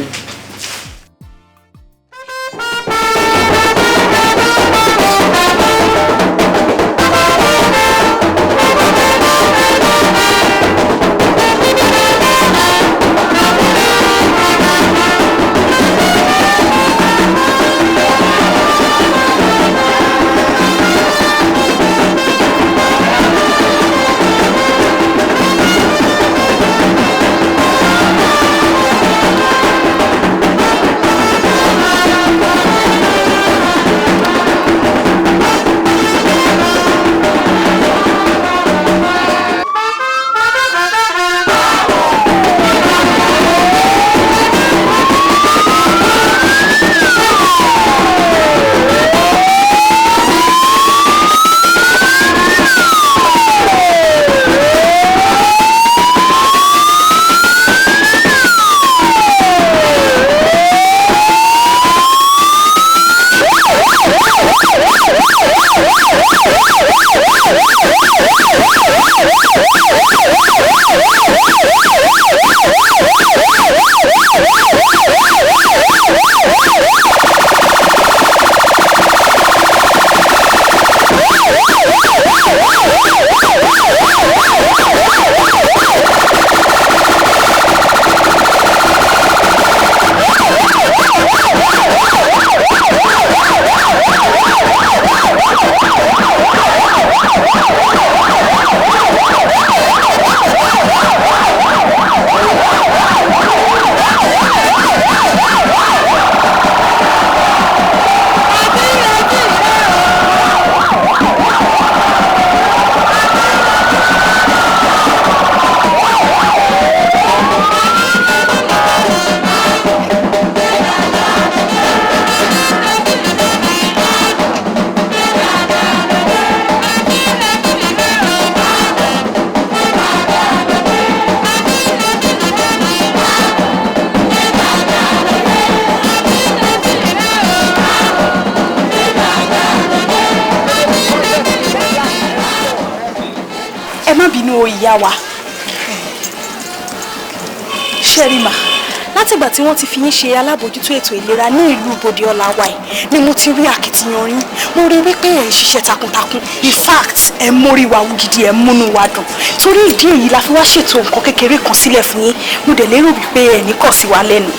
Speaker 14: Ẹ má bínú o ìyá wa. Ṣẹ́rìmà, látìgbà tí wọ́n ti fi yín ṣe alábòójútó ètò ìlera ní ìlú Bòde Ọlá wa yìí ni mo ti rí akitiyan yín. Mo rí wípé ẹ̀ ń ṣiṣẹ́ takuntakun, in fact ẹ̀ ń mórí wa wú gidi, ẹ̀ ń múnú wa dùn. Torí ìdí èyí la fi wá ṣètò nǹkan kékeré kan sílẹ̀ fún yín. Mo dẹ̀ lérò wípé ẹ̀ ní kọ̀ sí wa lẹ́nu.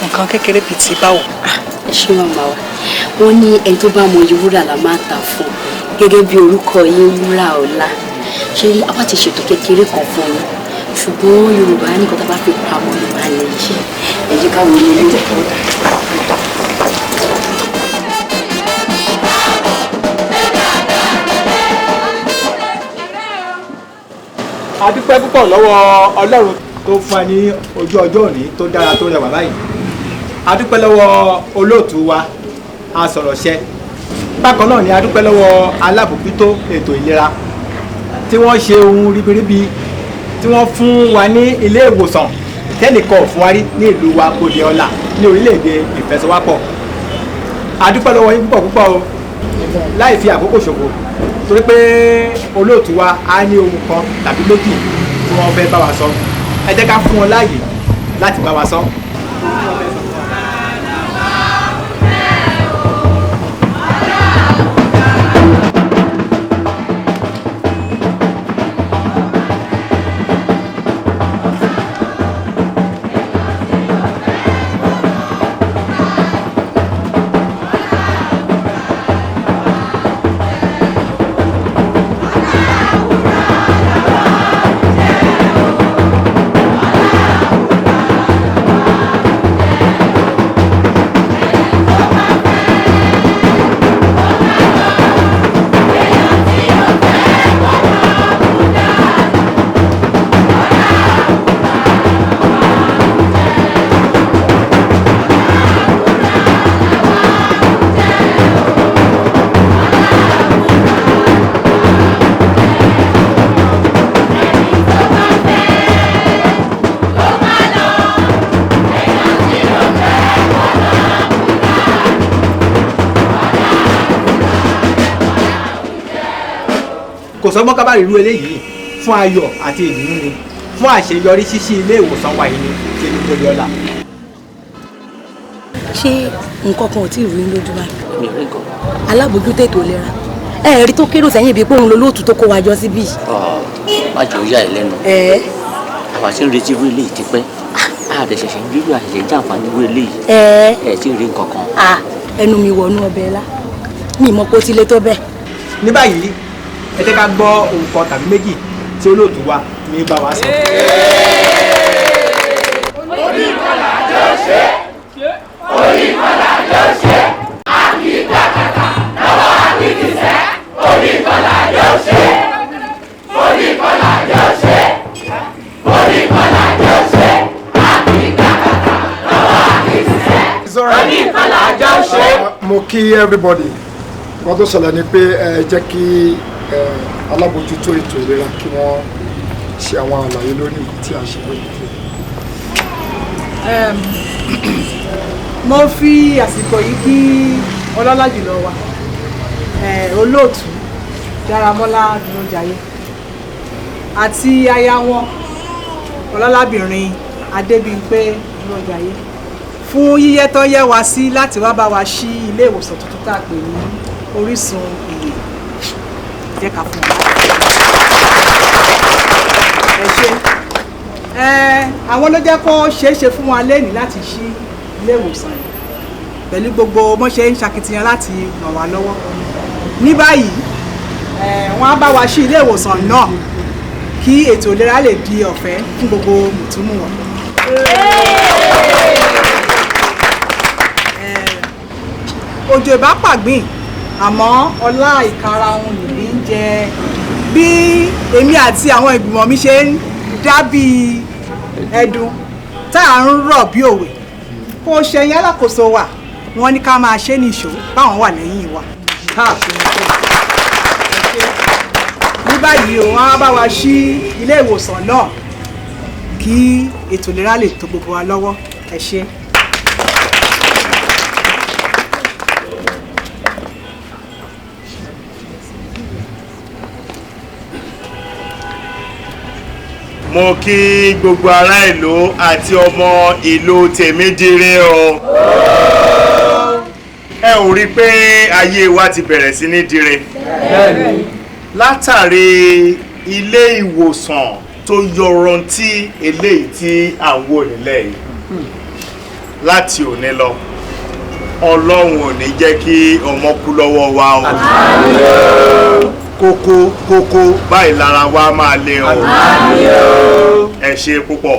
Speaker 7: Nǹkan kékeré bíi ti báwo?
Speaker 15: Ẹ ṣé màmá wa, wọ́n ní ẹni tó bá mọ iye wúrà la máa tà fún, gẹ́gẹ́ bí orúkọ yín Wúràọlá. Ṣe rí, àwa ti ṣètò kékeré kan fún yín, ṣùgbọ́n Yorùbá ní nǹkan tá a bá fi pamọ́ ló máa lè yí. Ẹ jẹ́ ká wo ilé.
Speaker 13: A dúpẹ́ púpọ̀ lọ́wọ́ Ọlọ́run tó fún wa ní ojú ọjọ́ òní tó dára tó rẹwà báyìí. A dúpẹ́ lọ́wọ́ olóòtú wa asọ̀rọ̀ṣẹ. Bákan náà ni a dúpẹ́ lọ́wọ́ alábòójútó ètò ìlera tí wọ́n ṣe ohun ribiribi tí wọ́n fún wa ní ilé ìwòsàn tẹ́nìkan ò fún wa rí ní ìlú wa Bòde Ọlá ní orílẹ̀-èdè Ìfẹsọ̀wápọ̀. A dúpẹ́ lọ́wọ́ yín púpọ̀ púpọ̀ o, láì fi àkókò ṣòfò, torí pé olóòtú wa á ní ohun kan tàbí méjì tí wọ́n fẹ́ bá wa sọ. Ẹ jẹ́ ká fún wọn láàyè láti bá wa sọ.
Speaker 17: Kò sọ́gbọ́n ká bá rí irú eléyìí fún ayọ̀ àti ìdùnnú ni fún àṣeyọrí ṣíṣí ilé ìwòsàn wa yìí ni ti ìlú Bódé Ọlá.
Speaker 18: Ṣé nǹkan kan ò tí ì rú yín lójú báyìí?
Speaker 19: Mi ò rí nǹkan.
Speaker 18: Alábòójútó ètò ìlera ẹ rí tó kérò sẹ́yìn bíi pé òun lolóòtú tó kó wa jọ síbí.
Speaker 19: Má jẹ́ ó yà ẹ́ lẹ́nu. Àwa tí ń retí irú eléyìí ti pẹ́, a dẹ̀ ṣẹ̀ṣẹ̀ ń rírú àṣẹ̀ṣẹ̀ jàǹfààní irú eléyìí. Ẹ tí ì rí nǹkan kan.
Speaker 18: Ẹnu mi wọnú ọbẹ̀ la mi mọ̀ pé ó ti le tó bẹ́ẹ̀.
Speaker 17: Ní báyìí, ẹ jẹ́ ká gbọ́ ohun kan tàbí méjì tí olóòtú wa ní bá wa sọ.
Speaker 20: Orí ìkọlà jọ ṣe, orí ìkọlà jọ ṣe, àkìkàkàkà lọ́wọ́ àkìkìsẹ́, orí ìkọlà jọ ṣe, orí ìkọlà jọ ṣe, orí ìkọlà jọ ṣe, àkìkàkàkà lọ́wọ́ àkìkìsẹ́, orí ìkọlà jọ ṣe.
Speaker 16: Mo kí everybody. Nǹkan tó ṣẹlẹ̀ ni pé ẹ jẹ́ kí alábòójútó ètò ìlera kí wọ́n ṣe àwọn àlàyé lórí nǹkan tí a ṣe lónìí.
Speaker 7: Mo fi àsìkò yìí kí ọlọ́lá jùlọ wa, olóòtú Dáramọ́lá Dúrójayé àti aya wọn ọlọ́lábìnrin Adébímpé Dúrójayé fún yíyẹ tó yẹ wá sí láti wá bá wa ṣí ilé ìwòsàn tuntun tá a pè ní Orísun Ìyè. Jẹ́ ká fún wọn. Ẹ ṣé. Àwọn ló jẹ́ kó ṣeé ṣe fún wa lénìí láti ṣí ilé ìwòsàn yìí pẹ̀lú gbogbo bọ́n ṣe ń ṣakitiyan láti ràn wá lọ́wọ́. Ní báyìí, wọ́n á bá wa ṣí ilé ìwòsàn náà kí ètò ìlera lè di ọ̀fẹ́ fún gbogbo mùtúmùwà. Òjò ìbá pàgbìn, àmọ́ ọlá ìkara òun nìbí ń jẹ. Bí èmi àti àwọn ìgbìmọ̀ mi ṣe ń dá bí ẹdun tá à ń rọ̀ bí òwe, kó ṣẹyìn alákòóso wa, wọ́n ní ká máa ṣe nìṣó báwọn wà lẹ́yìn wa. Ní báyìí, òun á bá wa ṣí ilé ìwòsàn náà kí ètò ìlera lè tó gbogbo wa lọ́wọ́. Ẹ ṣé.
Speaker 9: Mo kí gbogbo ará ìlú àti ọmọ ìlú Tèmídire o. Ẹ ò rí pé ayé wa ti bẹ̀rẹ̀ sí ní dire látàrí ilé ìwòsàn tó yọrantí eléyìí tí à ń wò nílẹ̀ yìí. Láti òní lọ, Ọlọ́run ò ní jẹ́ kí ọmọ kú lọ́wọ́ wa o. Kókó kókó báyìí lára wa máa le o. Ẹ ṣe púpọ̀.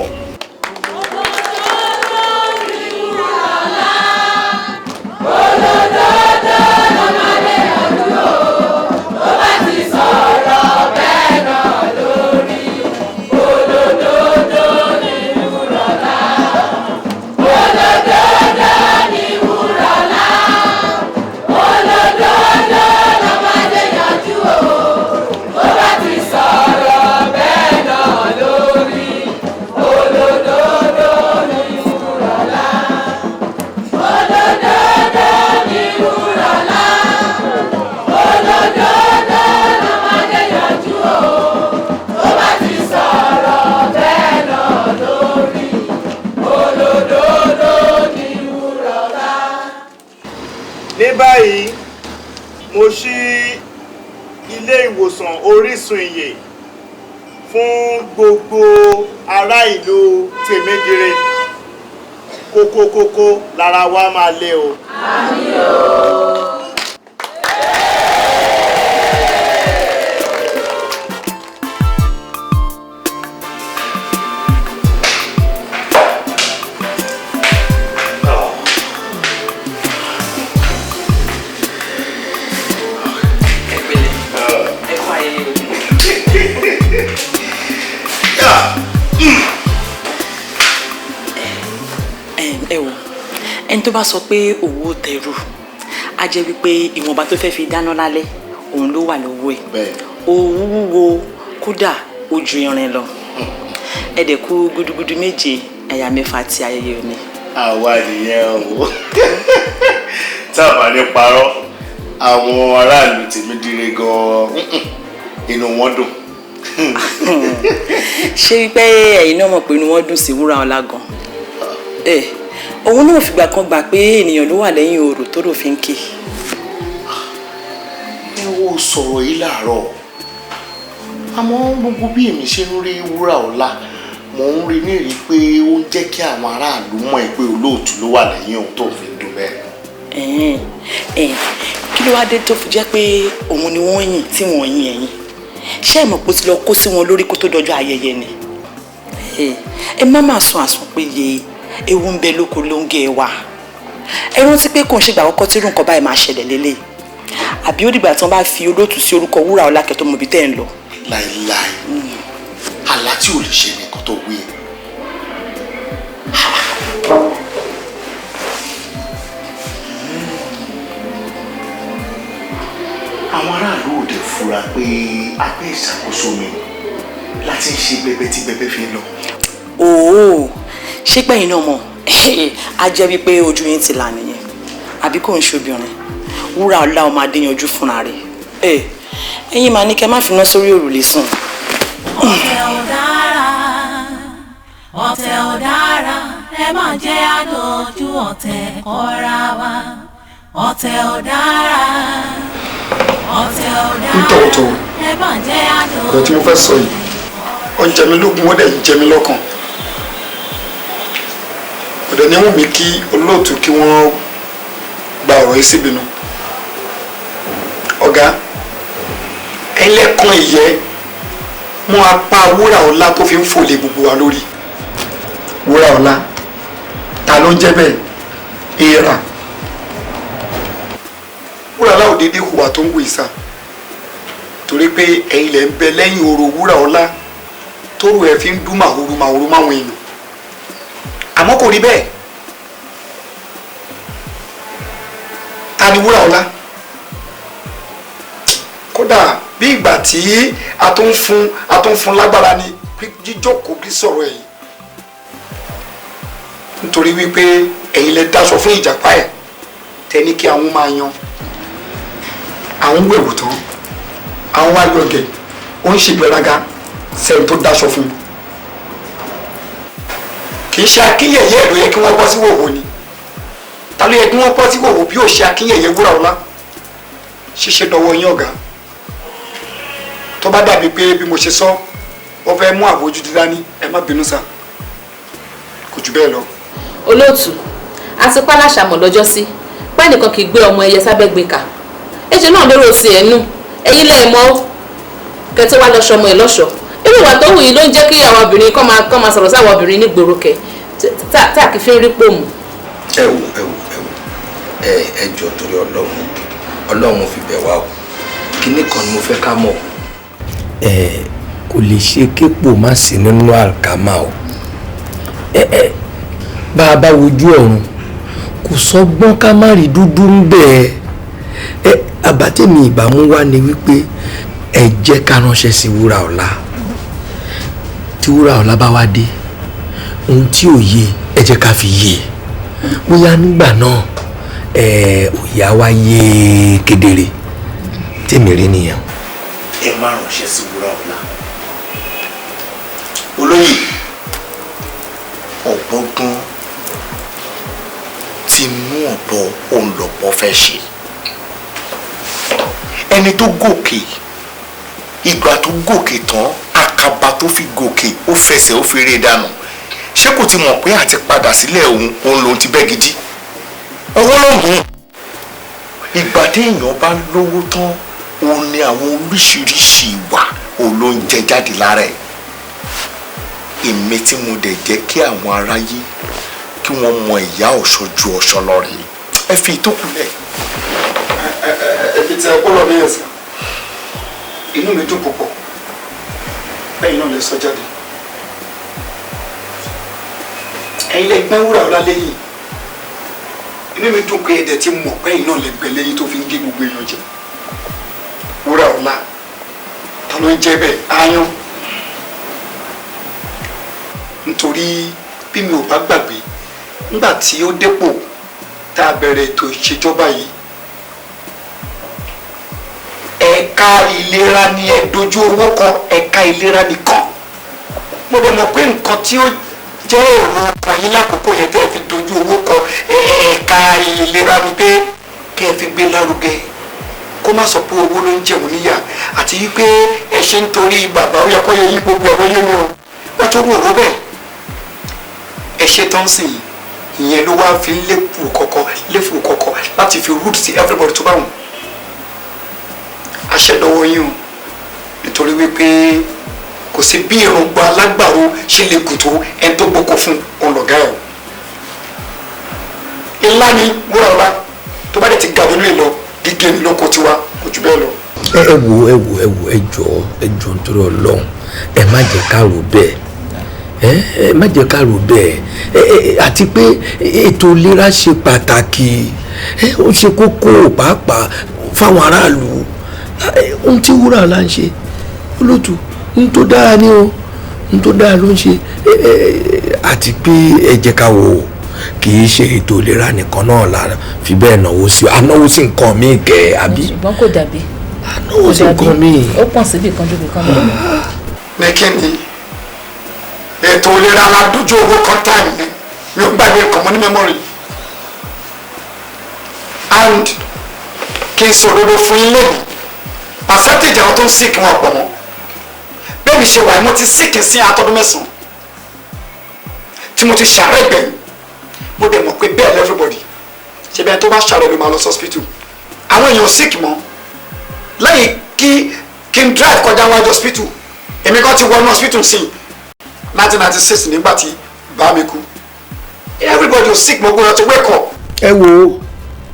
Speaker 9: Ní báyìí, mo ṣí ilé ìwòsàn Orísun Ìyè fún gbogbo ará ìlú Tèmídire. Kókókókó lára wa máa le o.
Speaker 20: Àmín o.
Speaker 21: Ẹ wò, ẹni tó bá sọ pé òwò tẹrù á jẹ́ wípé ìwọ̀nba tó fẹ́ fi dáná lálẹ́ òun ló wà lọ́wọ́ ẹ̀. Òwú wúwo kódà ó ju irin lọ. Ẹ dẹ̀ kú gudugudu méje ẹ̀yà mẹ́fà ti ayẹyẹ òní.
Speaker 9: Àwa nìyẹn o. Tá a bá ní parọ́, àwọn aráàlú Tèmídire gan-an Inú wọn dùn.
Speaker 21: Ṣé wípé ẹ̀yin náà mọ̀ pé inú wọn dùn sí Wúràọlá gan? Òun náà fìgbà kan gbà pé ènìyàn ló wà lẹ́yìn orò tó rò fi ń ké.
Speaker 9: Ẹ wo sọ̀rọ̀ yìí láàárọ̀, àmọ́ gbogbo bí èmi ṣe ń rí Wúràọlá, mò ń rí ní rí pé ó ń jẹ́ kí àwọn aráàlú mọ̀ ẹ́ pé olóòtú ló wà lẹ́yìn òun tó fi ń dùn bẹ́ẹ̀.
Speaker 21: Kí ló wá dé tó fi jẹ́ pé òun ni wọ́n yìn tí wọ́n yìn ẹ̀yìn? Ṣé ẹ mọ̀ pé ó ti lọ kó sí wọn lórí kó tó dọjọ́ ayẹyẹ ni? Ẹ má má sun àsùnpìyè, ewu ń bẹ lóko ló ń gé e wá. Ẹ rántí pé kò ń ṣègbà àkọ́kọ́ tí irú nǹkan báyìí máa ṣẹlẹ̀ lélẹ̀. Àbí ó dìgbà tí wọ́n bá fi olóòtú sí orúkọ Wúràọlá kẹ́ tó mọ ibi tẹ́ ń lọ.
Speaker 9: Láìláì, àlá tí ò lè ṣe nìkan tó wí. Àwọn aráàlú ò dé fura pé abẹ́ ìṣàkóso mi láti ń ṣe bẹbẹ tí bẹbẹ fi ń lọ.
Speaker 21: Òó, ṣé pẹ́yìn náà mọ̀? Á jẹ́ wípé ojú yín ti là nìyẹn. Àbí kò ń ṣobìnrin? Wúràọlá ọmọ Adéyanjú fúnra rẹ̀. Ẹ̀yin máa ní kẹ́ má finá sórí òrùlé sùn.
Speaker 4: Ọ̀tẹ̀ ò dára, ọ̀tẹ̀ ò dára, ẹ má jẹ́ àdójú ọ̀tẹ̀ kọ́ra wa. Ọ̀tẹ̀ ò dára, ọ̀tẹ̀ ò dára,
Speaker 16: Nítọ̀wọ̀tọ̀wọ̀
Speaker 4: ẹ má jẹ́ àdójú.
Speaker 16: ọ̀rọ̀ tí mo fẹ́ sọ yìí, ó ń jẹ mí lógún, ó dẹ̀ ń jẹ mí lọ́kàn. Kò dẹ̀ ní wù mí kí olóòtú kí wọ́n gba ọ̀rọ̀ yìí síbinú. Ọ̀gá, ẹlẹ́kan ìyẹ́ mú apá Wúràọlá tó fi ń fòlè gbogbo wa lórí. Wúràọlá, ta ló ń jẹ́ bẹ́ẹ̀? Èèrà. Wúràọlá ò déédéé hùwà tó ń wù ìsà, torí pé ẹ̀yin lẹ̀ ń bẹ lẹ́yìn orò Wúràọlá tóru ẹ̀ fi ń dún màhúrú màhúrú máwọn èèyàn. Àmọ́ kò rí bẹ́ẹ̀. Ta ni Wúràọlá? Kódà bí ìgbà tí a tó ń fún lágbára ni jíjókòó bí sọ̀rọ̀ ẹ̀yìn, nítorí wípé ẹ̀yin lẹ dáṣọ fún ìjàpá ẹ̀ tẹ ní kí àwọn máa yan àwọn wẹ̀wù tán, àwọn wá yọgẹ̀, ó ń ṣègbéraga sẹ́ni tó dáṣọ fún un. Kì í ṣe akínyẹ̀yẹ́ ẹ̀ ló yẹ kí wọ́n bọ́ sí wòwò ni. Ta ló yẹ kí wọ́n bọ́ sí wòwò bí ò ṣe akínyẹ̀yẹ́ Wúràọlá? Ṣíṣe dọwọ́ yín ọ̀gá. Tó bá dàbí pé bí mo ṣe sọ ó fẹ́ mú àbójútó dání, ẹ má bínú sá, kò jù bẹ́ẹ̀ lọ.
Speaker 11: Olóòtú, àti pálásàmọ̀ lọ́jọ́ sí pẹ́ẹ́nìkan kì í gbé ọmọ ẹyẹ sábẹ́ gbé kà. Ẹ̀jẹ̀ náà lérò sí ẹ̀ nù, ẹ̀yin lẹ́ẹ̀ mọ́ kẹtẹ́ wá lọ́ṣọ ọmọ ẹ̀ lọ́ṣọ. Irú ìwà tó wù yìí ló ń jẹ́ kí àwọn obìnrin kọ́ máa sọ̀rọ̀ sáwọn obìnrin nígboro kẹ tá a kì í fi ń rí pòmù.
Speaker 12: Ẹ wò ẹ wò ẹ wò, ẹ jọ torí Ọlọ́run, Ọlọ́run fi bẹ̀ wá o. Kinní kan ni mo fẹ́ ká mọ̀. Ẹ kò lè ṣe képò má sí nínú àlùkámà o. Bá a bá wojú ọ̀run kò sọ́gbọ́n ká má rí dúdú ń bẹ̀ ẹ́. Àbátẹ̀mí ìbámu wá ni wípé ẹ jẹ́ ká ránṣẹ́ sí Wúràọlá. Tí Wúràọlá bá wá dé, ohun tí ò yé ẹ jẹ́ ká fi yé. Bóyá nígbà náà òye á wá yé kedere. Tèmi rí nìyẹn.
Speaker 9: Ẹ má ránṣẹ́ sí Wúràọlá. Olóyè, ọ̀bọ̀gbọ́n ti mú ọ̀bọ òun lọ̀bọ fẹ́ ṣe. Ẹni tó gòkè, ìgbà tó gòkè tán, àkàbà tó fi gòkè ó fẹsẹ̀ ó fi ré dànù. Ṣé kò ti mọ̀ pé àti padà sílẹ̀ òun òun lòun ti bẹ́ gidi? Owó ló gùn. Ìgbà téèyàn bá lówó tán, òun ni àwọn oríṣiríṣi ìwà òun ló ń jẹ jáde lára ẹ̀. Èmi tí mo dẹ̀ jẹ́ kí àwọn aráyé kí wọ́n mọ ìyá ọ̀ṣọ́ ju ọ̀ṣọ́ lọ rèé. Ẹ fi ìtókù lẹ̀.
Speaker 16: Ẹbí tí ẹ kó lọ bí ẹsẹ, inú mi dùn púpọ̀ bẹ́ẹ̀ náà lè sọ jáde. Ẹ̀yin lè gbẹ́ Wúràọlá lẹ́yìn. Inú mi dùn pé ẹ̀dẹ̀ ti mọ̀ pé ẹ̀yin náà lè gbẹ́ lẹ́yìn tó fi ń gé gbogbo èèyàn jẹ. Wúràọlá, ta ló ń jẹ́ bẹ́ẹ̀? Aáyán. Nítorí bí mi ò bá gbàgbé, nígbà tí ó dépò tá a bẹ̀rẹ̀ ètò ìṣèjọba yìí, ẹ Ẹ̀ka ìlera ni ẹ dojú owó kọ, ẹ̀ka ìlera nìkan. Mo dẹ̀ mọ̀ pé nǹkan tí ó jẹ́ èrò ọkàn yín lákòókò yẹn tẹ́ ẹ fi dojú owó kọ ẹ̀ka ìlera ni pé kẹ́ ẹ fi gbé lárugẹ, kó má sọ pé owó ló ń jẹun níyà, àti wípé ẹ ṣe ń torí bàbá ó yẹ kó yẹ yí gbogbo ẹ̀rọ yé mi o. Wọ́n tó wò ó bẹ́ẹ̀, ẹ ṣe tán sí i, ìyẹn ló wá fi léfù kọ̀kọ̀ léfù kọ̀kọ̀ láti fi root sí everybody tó bá wù. Àṣẹ lọ́wọ́ yín o, nítorí wípé kò sí bí èròǹgbà alágbàro ṣe lè gùn tó, ẹni tó gboko fún òun lọ̀gá ẹ̀ o. Ńlá ni wúrà ọlá tó bá dẹ̀ ti gàdúrà lè lọ gígé ní lóko tiwa, kò jù bẹ́ẹ̀ lọ.
Speaker 12: Ẹ wo, ẹ wo, ẹ wo, ẹ jọ̀ọ́, ẹ jọ̀ọ́, nítorí Ọlọ́run, ẹ má jẹ́ ká rò bẹ́ẹ̀, ẹ má jẹ́ ká rò bẹ́ẹ̀. Ẹ àti pé ètò ìlera ṣe pàtàkì, ẹ ó ṣe kókó pàápàá fáwọn aráàlú. Ohun tí wúrà ọlá ń ṣe, olótù, ohun tó dára ni o, ohun tó dára ló ń ṣe. Àti pé ẹ jẹ́ ká wò ó, kì í ṣe ètò ìlera nìkan náà la fi bẹ́ẹ̀ náwó sí, a náwó sí nǹkan míì kẹ́ àbí.
Speaker 11: Ṣùgbọ́n kò dàbí.
Speaker 12: A náwó sí nǹkan míì.
Speaker 11: Ó pọ̀ síbi kan ju ibì kan lọ.
Speaker 16: Ní kí ni ètò ìlera la dójú owó kan táìmù ni mi ò gbàgbé nǹkan mọ́ ní memory, and kí n sọ òdodo fún yín lẹ́nu, percentage àwọn tó ń sick wọn pọ̀ mọ́. Bẹ́ẹ̀ mi ṣe wà, mo ti sick sí atọ́dún 9 tí mo ti ṣàárẹ̀ gbẹ̀yìn. Mo dẹ̀ mọ̀ pé bẹ́ẹ̀ everybody ṣe bẹ́ẹ̀ tó bá ṣàárẹ̀ ló máa lọ sí hospital. Àwọn èèyàn sick mọ́ lẹ́yìn kí n drive kọjá wájú hospital. Èmi kan ti wọnú hospital sí 1996 nígbà tí bá mi kú. Everybody ò sick mọ́, gbọ́dọ̀ ti wake up.
Speaker 12: Ẹ wo,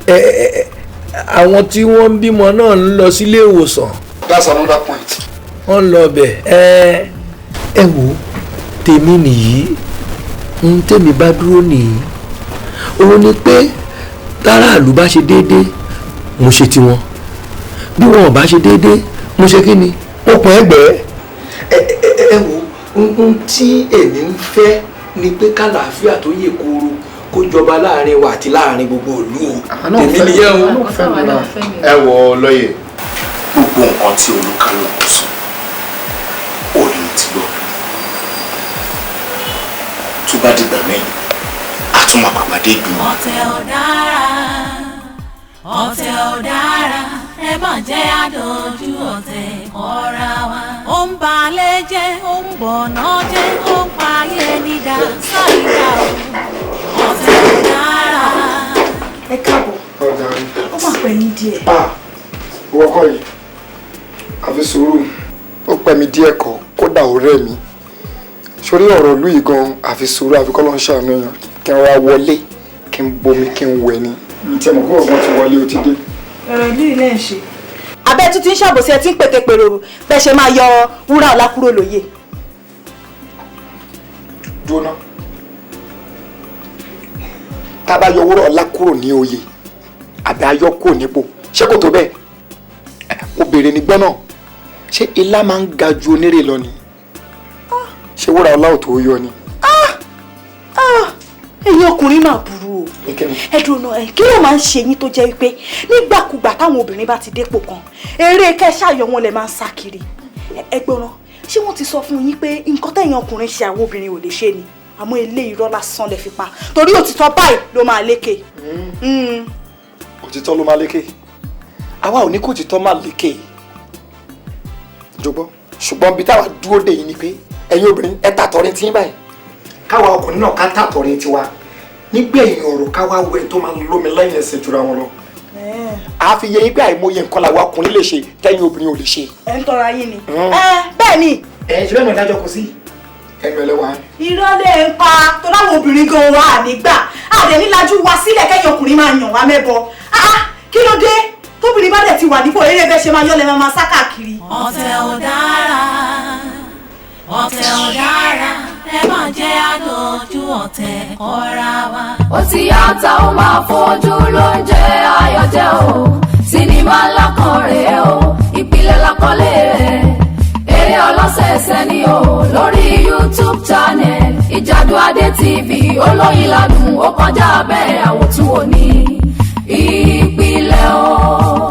Speaker 12: ẹ àwọn tí wọ́n ń bímọ náà ń lọ sílé ìwòsàn.
Speaker 16: That's another point.
Speaker 12: Wọ́n ń lọ bẹ̀. Ẹ wo, tèmi nìyí, ohun tèmi bá dúró nìyí, òun ni pé táràlú bá ṣe déédéé, mo ṣe tiwọn, bí wọn ò bá ṣe déédéé, mo ṣe kí ni, mo pọ̀ ẹgbẹ́. Ẹ wo, ohun tí èmi ń fẹ́ ni pé kàlàáfíà tó yè kooro kó jọba láàrin wa àti láàrin gbogbo ìlú o. Tèmi nìyẹn o.
Speaker 9: Ẹ wọ lóye, gbogbo nǹkan tí olúkálùkù sọ ò ní ti gbọ́. Tó bá dìgbà mẹ́rin, a tún máa pàpàdé ìgbìmọ̀.
Speaker 4: Ọ̀tẹ̀ ò dára, ọ̀tẹ̀ ò dára, ẹ má jẹ́ àdójú ọ̀tẹ̀ kọ́ra wa. Ó ń balẹ̀ jẹ́, ó ń bọ̀nà jẹ́, ó ń payé nídà sáìdá o. Ọ̀tẹ̀ ò dára.
Speaker 14: Ẹ káàbọ̀, ó mà pẹ́ yín díẹ̀.
Speaker 16: Ìwọ kọ́ yìí, àfi sùúrù, ó pẹ́ mi díẹ̀ kọ́, kódà ó rẹ̀ mí. Sórí ọ̀rọ̀ ìlú yìí gan, àfi sùúrù, àfi kọ́ ló ń ṣàánú èèyàn. Kí n ra wọlé, kí n bomi, kí n wẹ̀ ni. Mi tiẹ̀ mọ̀ kó ọ̀gbọ́n ti wọlé, ó ti dé.
Speaker 14: Ọ̀rọ̀ ìlú yìí lẹ́ ń ṣe. Abẹ́ tún ti ń ṣàbòsí, ẹ ti ń pètèpèrò bẹ́ẹ̀ ṣe máa yọ wúrà ọlá kúrò lóyè.
Speaker 16: Dúró ná. Tá a bá yọ wúrà ọlá kúrò ní oyè, àbí ayọ́ kúrò nípò, ṣé kò tó bẹ́ẹ̀? Mo béèrè ní gbọ́nà, ṣé ilá máa ń ga ju onírè lọ ni? Ṣé wúrà ọlá ò tó yọ ni?
Speaker 14: Ẹ̀yin ọkùnrin máa burú o. Ẹ dúró náà, ẹ kí ló máa ń ṣe yín tó jẹ́ wípé nígbàkúgbà táwọn obìnrin bá ti dépò kan, eré kẹ́sàyọ̀ wọn lè máa ń sá kiri? Ẹ gbọ́n, ṣé wọ́n ti sọ fún yín pé nǹkan tẹ̀yin ọkùnrin ṣe àwọn obìnrin ò lè ṣe ni? Àmọ́ ilé irọ́ lásán lè fi pa, torí òtítọ́ báyìí ló máa lékè.
Speaker 16: Òtítọ́ ló máa lékè. Àwa ò ní kó òtítọ́ máa lékè, jọ̀gbọ́n. Ṣùgbọ́n bí táwa dúró dè yín ni pé ẹ̀yin obìnrin ẹ tàtọ̀rin tí ń báyìí, káwa ọkùnrin náà ká tàtọ̀rin tiwa, nígbẹ̀yìn ọ̀rọ̀ káwa wo ẹni tó máa lómi lẹ́yìn ẹsẹ̀ jura wọn lọ. A fi yẹ yín pé àìmọye nǹkan làwa ọkùnrin lè ṣe tẹ́yìn obìnrin ò lè ṣe.
Speaker 14: Ẹ ń tọrọ ayé ni. Bẹ́ẹ̀ ni.
Speaker 16: Ẹ ṣe bẹ́ẹ̀ náà dájọ́ kò sí ẹnu ẹlẹ́wà.
Speaker 14: Irọ́ lè ń pa, torí àwọn obìnrin gan wà nígbà àdé nílájú wa sílẹ̀ kẹ́yìn ọkùnrin máa yàn wá mẹ́bọ. Kí ló dé tóbìnrin bá dẹ̀ ti wà nípò eré bẹ́ẹ̀ ṣe máa yọ́ lẹ́ máa sá káàkiri.
Speaker 4: Ọ̀tẹ̀ ò dára, ọ̀tẹ̀ ò dára, ẹ má jẹ́ àdójú ọ̀tẹ̀ kọ́ra wa.
Speaker 3: Ó ti yá ta, ó máa fojú lóúnjẹ ayọ̀ jẹ́ o. Sinimá ńlá kan rèé o, ìpìlẹ̀ lákọlé rẹ̀. Eré ọlọ́sẹ̀ẹsẹ̀ ni o lórí YouTube channel Ìjàdù Adé TV. Olóyin ládùn, ó kọjá bẹ́ẹ̀, àwòtún òní ìpìlẹ̀ o.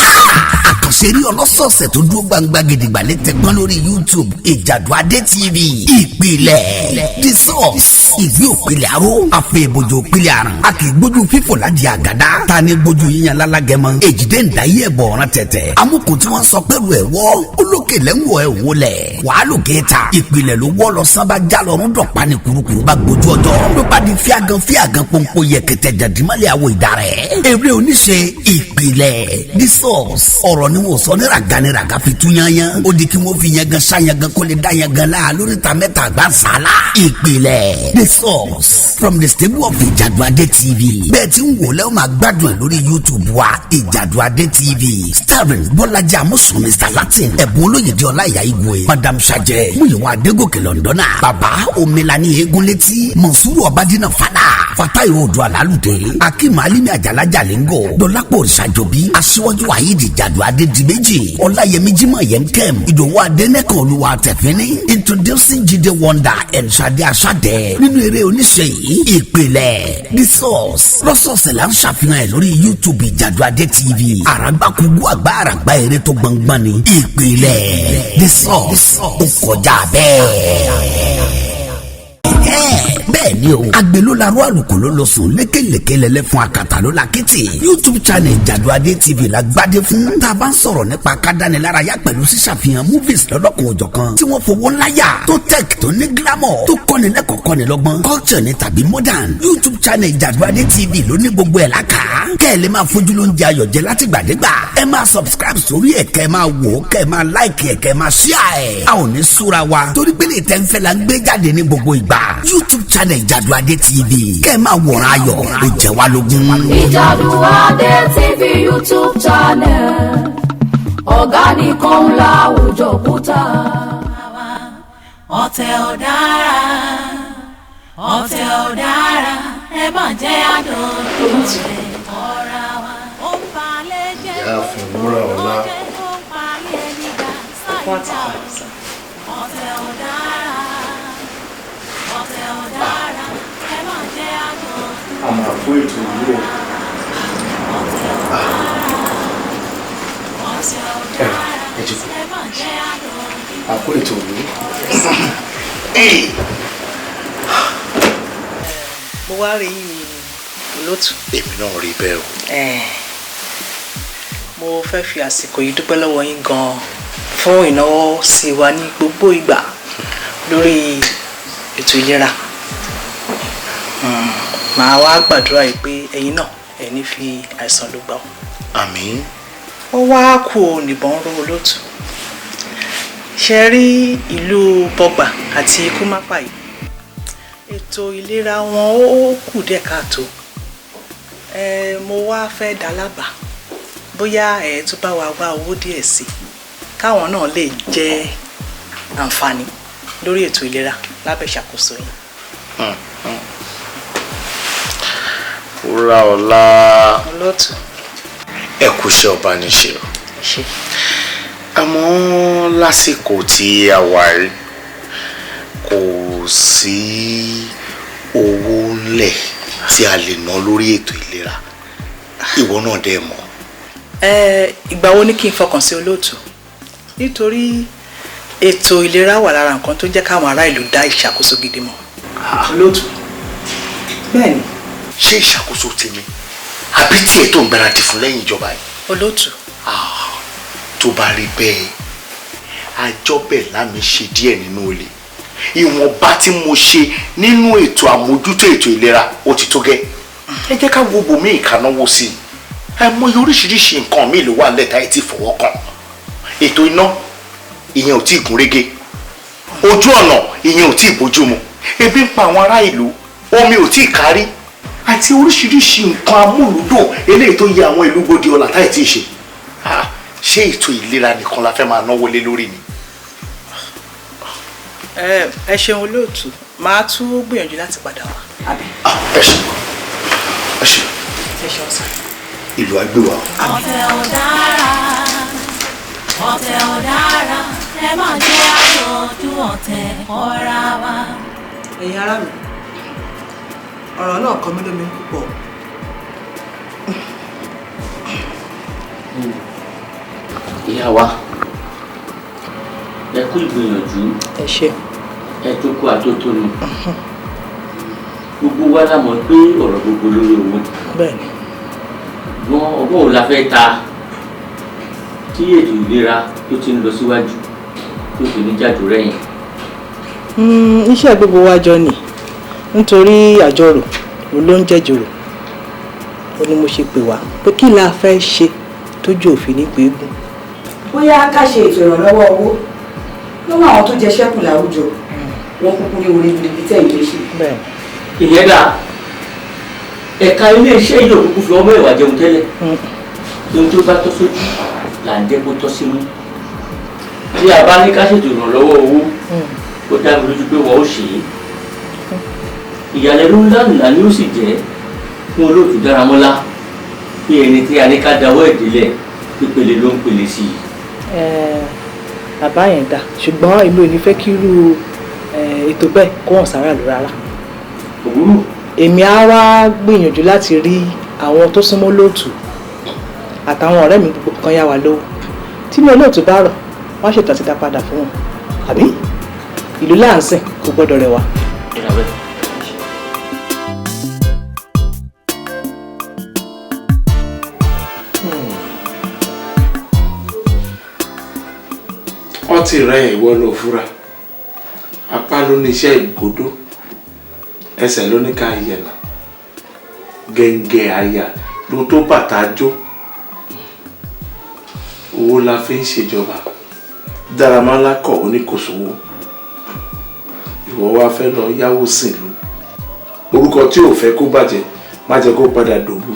Speaker 2: Àkànṣe eré ọlọ́sọ̀ọ̀sẹ̀ tó dúró gbangba gidigba létí pọ́n lórí YouTube Ìjàdùadé TV. Ìpìlẹ̀ The Source, ìgbé òpìlẹ̀ aró, àfẹ́ ìbòjò òpìlẹ̀ àrùn, a kì í gbójú fífò láti àgàdá, ta ni gbójú yíyan lálágẹmọ, èjìdé ń da yé ẹ̀bọ̀ ọ̀ràn tẹ̀tẹ̀, amúkùn tí wọ́n sọ pẹ̀lú ẹ̀ wọ́, olókè lẹ́ńwọ̀ ẹ̀ wò lẹ̀, wàá lòkè ta, ìpìlẹ̀ ló wọ́ lọ sábà já lọ́rùn dọ̀pá ni kurukuru bá gbójú ọjọ́, ló bá di fíagan fíagan pọ́npọ́ yẹkẹtẹ jàdímọ́lẹ̀ àwọ̀ ìdarẹ̀. Eré oníṣe Ìpìlẹ̀ The Source, ọ̀rọ̀ ni wọ́n sọ ní ràgàniràgà fi tú yányán, ó di kí wọ́n fi yangan sáyangan kó lè dá yangan la lórí ta mẹ́ta àgbà sálá. Ìpìlẹ̀ The Source from the stable of Ìjàdùadé TV. Bẹ́ẹ̀ tí ń wò lẹ́wọ̀n máa gbádùn ẹ̀ lórí YouTube wa Ìjàdùadé TV, starring Bọ́lájí Amúsùn, Mr Latin, Ẹ̀bùn Olóyèdè, Ọláìyá Igwe, Madam Sajẹ, Múyìwá Adégòkè Lọ́ndọ́nà, Bàbá Omilani Eégúnlétí, Mọ̀súrù Ọbádínà, Fada Fatayi Odò Alálùdé, Akim Alimi, Àjàlá Jalingo, Dọlápọ̀ Òrìṣàjòbí, Aṣíwájú Wahidi Ìjàdùadé Dìméjì, Ọláyẹmí Jimoh Yẹnkẹ́m, Ìdòwú Adẹ́nẹ́kan, Olúwa Tẹ̀fínní, introducing Jide Wonder and Sade Asade nínú eré oníṣe yìí Ìpìlẹ̀ The Source. Lọ́sọ̀ọ̀sẹ̀ là ń ṣàfihàn ẹ̀ lórí YouTube Ìjàdùadé TV. Àràgbàkúgbú àgbà àràgbà eré tó gbọ̀ngbọ̀n ni Ìpìlẹ̀ The Source, ó kọjá bẹ́ẹ̀. Bẹ́ẹ̀ ni o, agbelo la ró, àlùkò ló lọ sùn, lékelèké lẹ́lẹ́ fún akata ló la kété. YouTube channel Ìjàdùadé TV la gbadé fún. Tá a bá ń sọ̀rọ̀ nípa kádánilárayá pẹ̀lú ṣíṣàfihàn movies lọ́lọ́kan òjọ̀kan tí wọ́n fowó ńlá yà, tó tech, tó ní glamour, tó kọ́ni lẹ́kọ̀ọ́, kọ́ni lọ́gbọ́n, culture ní tàbí modern, YouTube channel Ìjàdùadé TV ló ní gbogbo ẹ̀ láka. Kẹ́ ẹ lè máa fojú ló ń jẹ ayọ̀ jẹ láti gbàdégbà. Ẹ máa subscribe sórí ẹ̀, kẹ́ ẹ máa wò ó, kẹ́ ẹ máa like ẹ̀, kẹ́ ẹ máa share ẹ̀. A ò ní súra wa torí pé lè tẹ́ ń fẹ́ la ń gbé jáde ní gbogbo ìgbà. YouTube channel Ìjàdùadé TV, kẹ́ ẹ máa wòran ayọ̀, ó jẹ́ wá lógún.
Speaker 3: Ìjàdùadé TV YouTube channel, ọ̀gá nìkan láwùjọ òkúta.
Speaker 4: Ọ̀tẹ̀ ò dára, ọ̀tẹ̀ ò dára, ẹ má jẹ́ àdójú ọ̀ra wa. Ó ń balẹ̀ jẹ́.
Speaker 5: Ìyá fún wúrà ọlá.
Speaker 4: Ó ń palẹ̀ nígbà sáyidá. Ọ̀tẹ̀ ò dára, ọ̀tẹ̀ ò dára, ẹ má jẹ́ àdójú.
Speaker 9: A máa fún ètò yìí o.
Speaker 4: Ọ̀tẹ̀ ò dára, ọ̀tẹ̀ ò dára,
Speaker 9: Ẹ jókòó.
Speaker 4: ẹ má jẹ́ àdójú.
Speaker 9: A kó ètò yìí.
Speaker 6: Mo wá rí yín ní, olótù.
Speaker 9: Èmi náà rí bẹ́ẹ̀ o.
Speaker 6: Mo fẹ́ fi àsìkò yìí dúpẹ́ lọ́wọ́ yín gan-an fún ìnáwó sí wa ní gbogbo ìgbà lórí ètò ìlera. Màá wá gbàdúrà yìí pé ẹ̀yin náà ẹ̀ ní fi àìsàn ló gbà ọ́.
Speaker 9: Àmín.
Speaker 6: Ó wá kú ò nìbọn ró, olótù. Ṣe rí ìlú Bọgbà àti Kúmápà yìí, ètò ìlera wọn ó kù díẹ̀ káàtó. Ẹ mo wá fẹ́ dá lábàá bóyá ẹ tún bá wa wá owó díẹ̀ sí i káwọn náà lè jẹ àǹfààní lórí ètò ìlera lábẹ́ ìṣàkóso yìí.
Speaker 9: Wúrà ọlá.
Speaker 6: Olóòtú.
Speaker 9: Ẹ kú iṣẹ́ ọba níṣe o.
Speaker 6: Ṣe.
Speaker 9: Àmọ́ lásìkò tí a wà yìí, kò sí owó ńlẹ̀ tí a lè ná lórí ètò ìlera, ìwọ náà dẹ̀ mọ̀.
Speaker 6: Ẹ ìgbà wo ni kí n fọkàn sí, olóòtú? Nítorí ètò ìlera wà lára nǹkan tó ń jẹ́ káwọn ará ìlú dá ìṣàkóso gidi mọ̀, olóòtú. Bẹ́ẹ̀ ni.
Speaker 9: Ṣé ìṣàkóso tèmi àbí tiẹ̀ tó ń gbáradì fún lẹ́yìn ìjọba yìí?
Speaker 6: Olóòtú.
Speaker 9: Tó bá rí bẹ́ẹ̀, àjọbẹ̀ lámì ṣe díẹ̀ nínú olè. Ìwọ̀nba tí mo ṣe nínú ètò àmójútó ètò ìlera ó ti tó gẹ́. Ẹ jẹ́ ká wo bòmí ìkànáwó sí i. Àìmọye oríṣiríṣi nǹkan míì ló wà lẹ́ta ẹ̀ tí fọwọ́ kàn. Ètò iná, ìyẹn ò tí ì gún régé. Ojú ọ̀nà, ìyẹn ò tí ì bójú mu. Ebi ń pa àwọn ará ìlú, omi ò tí ì kárí, àti oríṣiríṣi nǹkan amúlùdùn eléyìí tó yẹ àwọn ìlú gbòdì ọ̀la táì tí ì ṣe. Ṣé ètò ìlera nìkan la fẹ́ máa náwó lé lórí ni?
Speaker 6: Ẹ ṣeun, olóòtú. Màá tún gbìyànjú láti padà wá.
Speaker 9: Ẹ ṣe, ẹ ṣe.
Speaker 6: Ẹ ṣeun sir.
Speaker 9: Ìlú agbéwà.
Speaker 4: Ọ̀tẹ̀ ò dára, ọ̀tẹ̀ ò dára, ẹ má jẹ́ àjọ̀dún ọ̀tẹ̀ kọ́ra wa.
Speaker 7: Ẹ̀yin ará mi, ọ̀rọ̀ náà kọ mí lómi púpọ̀.
Speaker 19: Ìyá wa, ẹ kú ìgbìyànjú.
Speaker 7: Ẹ ṣé.
Speaker 19: Ẹ tó kú àtótónu. Gbogbo wa la mọ̀ pé ọ̀rọ̀ gbogbo lórí owó.
Speaker 7: Bẹ́ẹ̀ni.
Speaker 19: Wọn ọgbọ́n ò la fẹ́ ta tí ètò ìlera tó ti ń lọ síwájú tó fi ní jáde rẹ̀yìn.
Speaker 7: Iṣẹ́ gbogbo wa jọ ni, nítorí àjọrò ló ló ń jẹ́jọrò. Ó ní mo ṣe pè wá pé kí la fẹ́ ṣe tójú òfin ní gbẹ́gùn.
Speaker 1: Bóyá ká ṣe ètò ìrànlọ́wọ́ owó lọ́wọ́ àwọn tó jẹ ṣẹ́kù láwùjọ, wọn kúkú rí orí ibi tẹ́ ìgbé ṣe.
Speaker 19: Ìyẹn dà, ẹ̀ka iléeṣẹ́ yìí òkúkú fi ọmọ ìwà jẹun tẹ́lẹ̀. Ohun tó bá tọ́ sójú là ń jẹ́ kó tọ́ símú. Tí a bá ní ká ṣètò ìrànlọ́wọ́ owó, ó dá mi lójú pé wọ́n ó ṣe é. Ìyàlẹ́nu ńlá ńlá ni ó sì jẹ́ fún olóòtú Dáramọ́lá pé ẹni tí a ní ká dáwọ́ ìdílé pípele ló ń pele sí i.
Speaker 7: Bàbá yẹn dà, ṣùgbọ́n èmi ò ní fẹ́ kí irú ètò bẹ́ẹ̀ kó hàn sára lò rárá.
Speaker 19: Òwúrò.
Speaker 7: Èmi á wá gbìyànjú láti rí àwọn tó súnmọ́ olóòtú àtàwọn ọ̀rẹ́ mi gbogbo kan yá wa lówó. Tí mi olóòtú bá rọ̀, wọ́n á ṣètò àti dá padà fún wọn. Àbí ìlú láǹsìn kò gbọ́dọ̀ rẹ̀ wá.
Speaker 8: Ọtí rẹ ìwọ ló fura, apá ló ní iṣẹ́ ìgòdó, ẹsẹ̀ ló ní ká yẹ̀nà, gẹ̀ǹgẹ̀ àyà ló tó bàtà jó. Owó la fi ń ṣèjọba. Dáramọ́lá kọ̀ ó ní kò sówó, ìwọ wá fẹ́ lọ yáwó sílùú. Orúkọ tí ò fẹ́ kó bàjẹ́ má jẹ́ kó padà dòbu.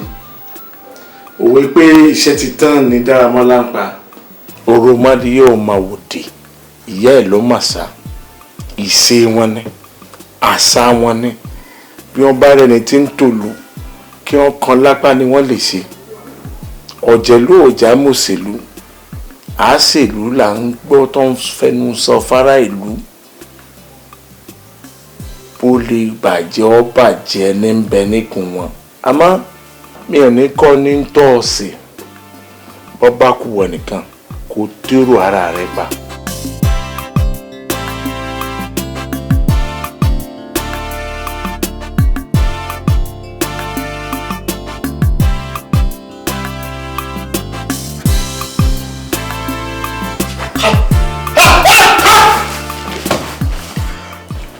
Speaker 8: Òwe pé iṣẹ́ ti tán ní Dáramọ́lá ń pa. Òròmọdìyẹ ò mà wòdì, ìyá ẹ̀ ló mà sá. Ìṣe wọn ni, àṣà wọn ni. Bí wọ́n bá rẹni tí ń tòlù kí wọ́n kan lápá ni wọ́n lè ṣe. Ọ̀jẹ̀lú ọ̀já mọ̀ṣèlú, àṣèlú là ń gbọ́ tó ń fẹnu sọ fárá ìlú. Bó lè bàjẹ́ ó bàjẹ́ ní ń bẹ níkùn wọn. Àmọ́ mi ò ní kọ́ ní tọ́ ọ sí, bọ́ bá kú wọ̀ nìkan kò dérò ara rẹ pa.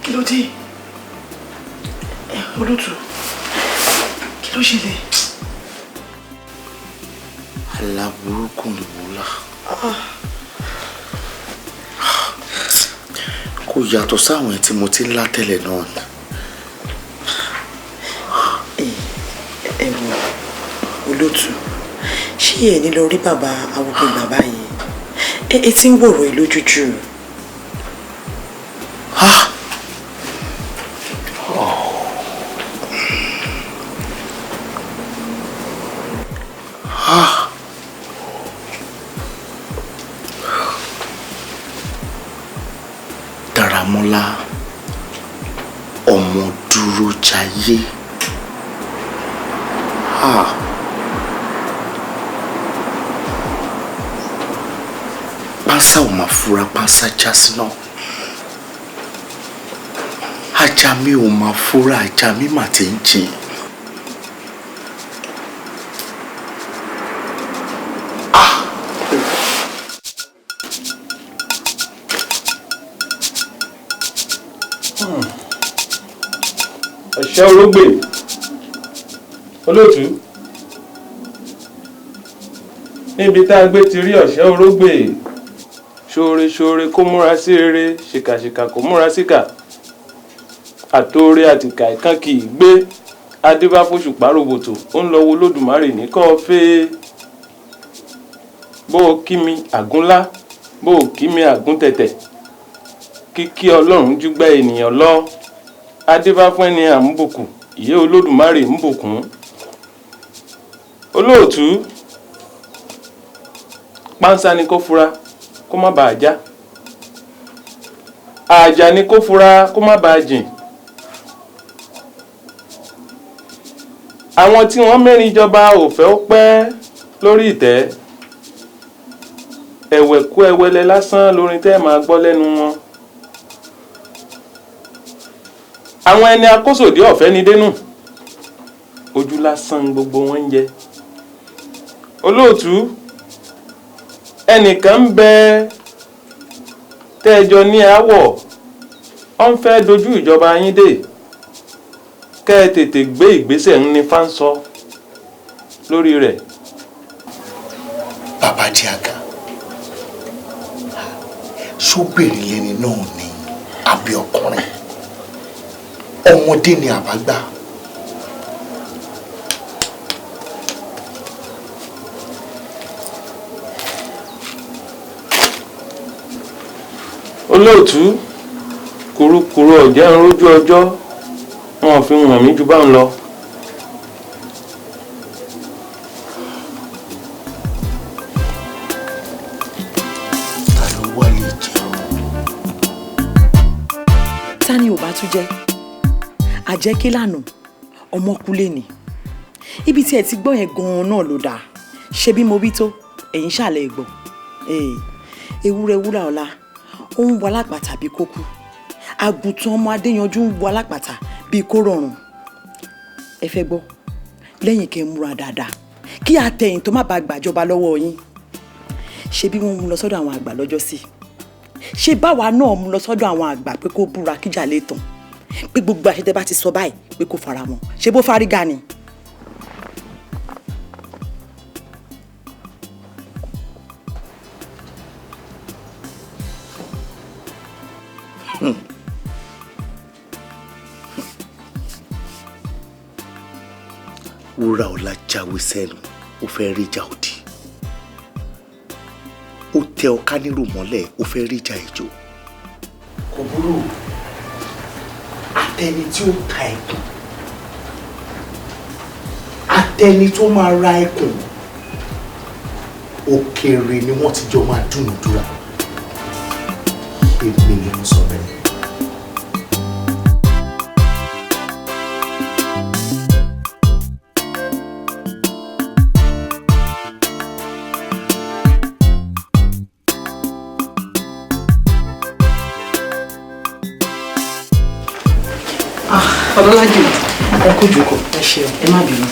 Speaker 6: Kí ló dé? Olótù, kí ló ṣẹlẹ̀?
Speaker 9: Àlá burúkú ni mo lá. Kò yàtọ̀ sáwọn tí mo ti ń lá tẹ́lẹ̀ náà ni.
Speaker 6: Ẹ wò olótù, ṣé ẹ ní lọ rí bàbá awògbé bàbá yìí? Ẹ ti ń wòrò ẹ lójújù.
Speaker 9: Dáramọ́lá ọmọ dúró jayé. Pánsá ò máa fura, pánsá já síná. Ajá mi ò máa fura, ajá mi mà ti ń jìn.
Speaker 22: Ọ̀ṣẹ́ orógbè, olóòtú, níbi tá a gbé ti rí ọ̀ṣẹ́ orógbè, ṣoore ṣoore kó múra sí rere, ṣìkàṣìkà kó múra síkà, àtòore àtìkà ìkan kì í gbé. Adébáfóṣùpá ròbòtò ó ń lọ wo Olódùmarè ní kọ́ọ̀fẹ́. Bó o kí mi àgúnlá, bó o kí mi àgúntẹ̀tẹ̀, kíkí Ọlọ́run júgbà ènìyàn lọ. Adébáfún ẹni à ń bùkún, ìyẹ́ Olódùmarè ń bùkún. Olóòtú, pánsá ni kó fura kó má bàa já, àjà ni kó fura kó má bàa jìn. Àwọn tí wọ́n mẹ́rin jọba ò fẹ́ ó pẹ́ lórí ìtẹ́. Ẹ̀wẹ̀kú ẹwẹlẹ lásán lórin tẹ́ ẹ máa gbọ́ lẹ́nu wọn. Àwọn ẹni akósòdì ọ̀fẹ́ ni dénú, ojú lásán gbogbo wọn ń jẹ. Olóòtú, ẹnìkan ń bẹ tẹ́ẹjọ ní aáwọ̀, ó ń fẹ́ dojú ìjọba yín dé. Kẹ́ ẹ tètè gbé ìgbésẹ̀ ń ní fáńsọ lórí rẹ̀.
Speaker 9: Bàbá Jíàgà, ṣóbìnrin lẹni náà ni àbí ọkùnrin? Ọmọdé ni àbágbà?
Speaker 22: Olóòtú, kurukuru ọ̀jẹ̀ ń rójú ọjọ́, wọn ò fi hàn mí ju báun lọ.
Speaker 9: Ta ló wá lè jẹun?
Speaker 21: Ta ni ò bá tún jẹ́ àjẹkí lánàá ọmọkúlé ni? Ibi tí ẹ ti gbọ́ yẹn gan-an náà ló dáa. Ṣe bí mo wí tó, ẹ̀yin ṣàlẹ̀ gbọ́. Ewúrẹ́ wúrà ọ̀la ó ń wọ alápàtà bíi kókú, àgùntàn ọmọ Adéyanjú ń wọ alápàtà bíi kó rọrùn. Ẹ fẹ́ gbọ́, lẹ́yìn kẹ́ ẹ múra dáadáa kí àtẹ̀yìn tó má bàa gbàjọba lọ́wọ́ yín. Ṣe bí wọ́n mú lọ sọ́dọ̀ àwọn àgbà lọ́jọ́ sí, ṣe báwa náà mú lọ sọ́dọ̀ àwọn àgbà pé kó búra kíjà lè tàn, pé gbogbo àṣẹ tẹ́ bá ti sọ báyìí pé kó fara mọ́, ṣe bó fárígá ni.
Speaker 9: Wúrà ọ̀la jáwé sẹ́nu, ó fẹ́ ríjà òdì. Ó tẹ ọká nírò mọ́lẹ̀, ó fẹ́ ríjà ìjò. Kò burú, àtẹni tí ó ta ẹkùn, àtẹni tó máa ra ẹkùn, òkèèrè ni wọ́n ti jọ máa dúnàdúrà. Èmi ni mo sọ bẹ́ẹ̀.
Speaker 21: Ọlọ́lájì, ẹ kú jókòó. Ẹ ṣeun, ẹ má bínú.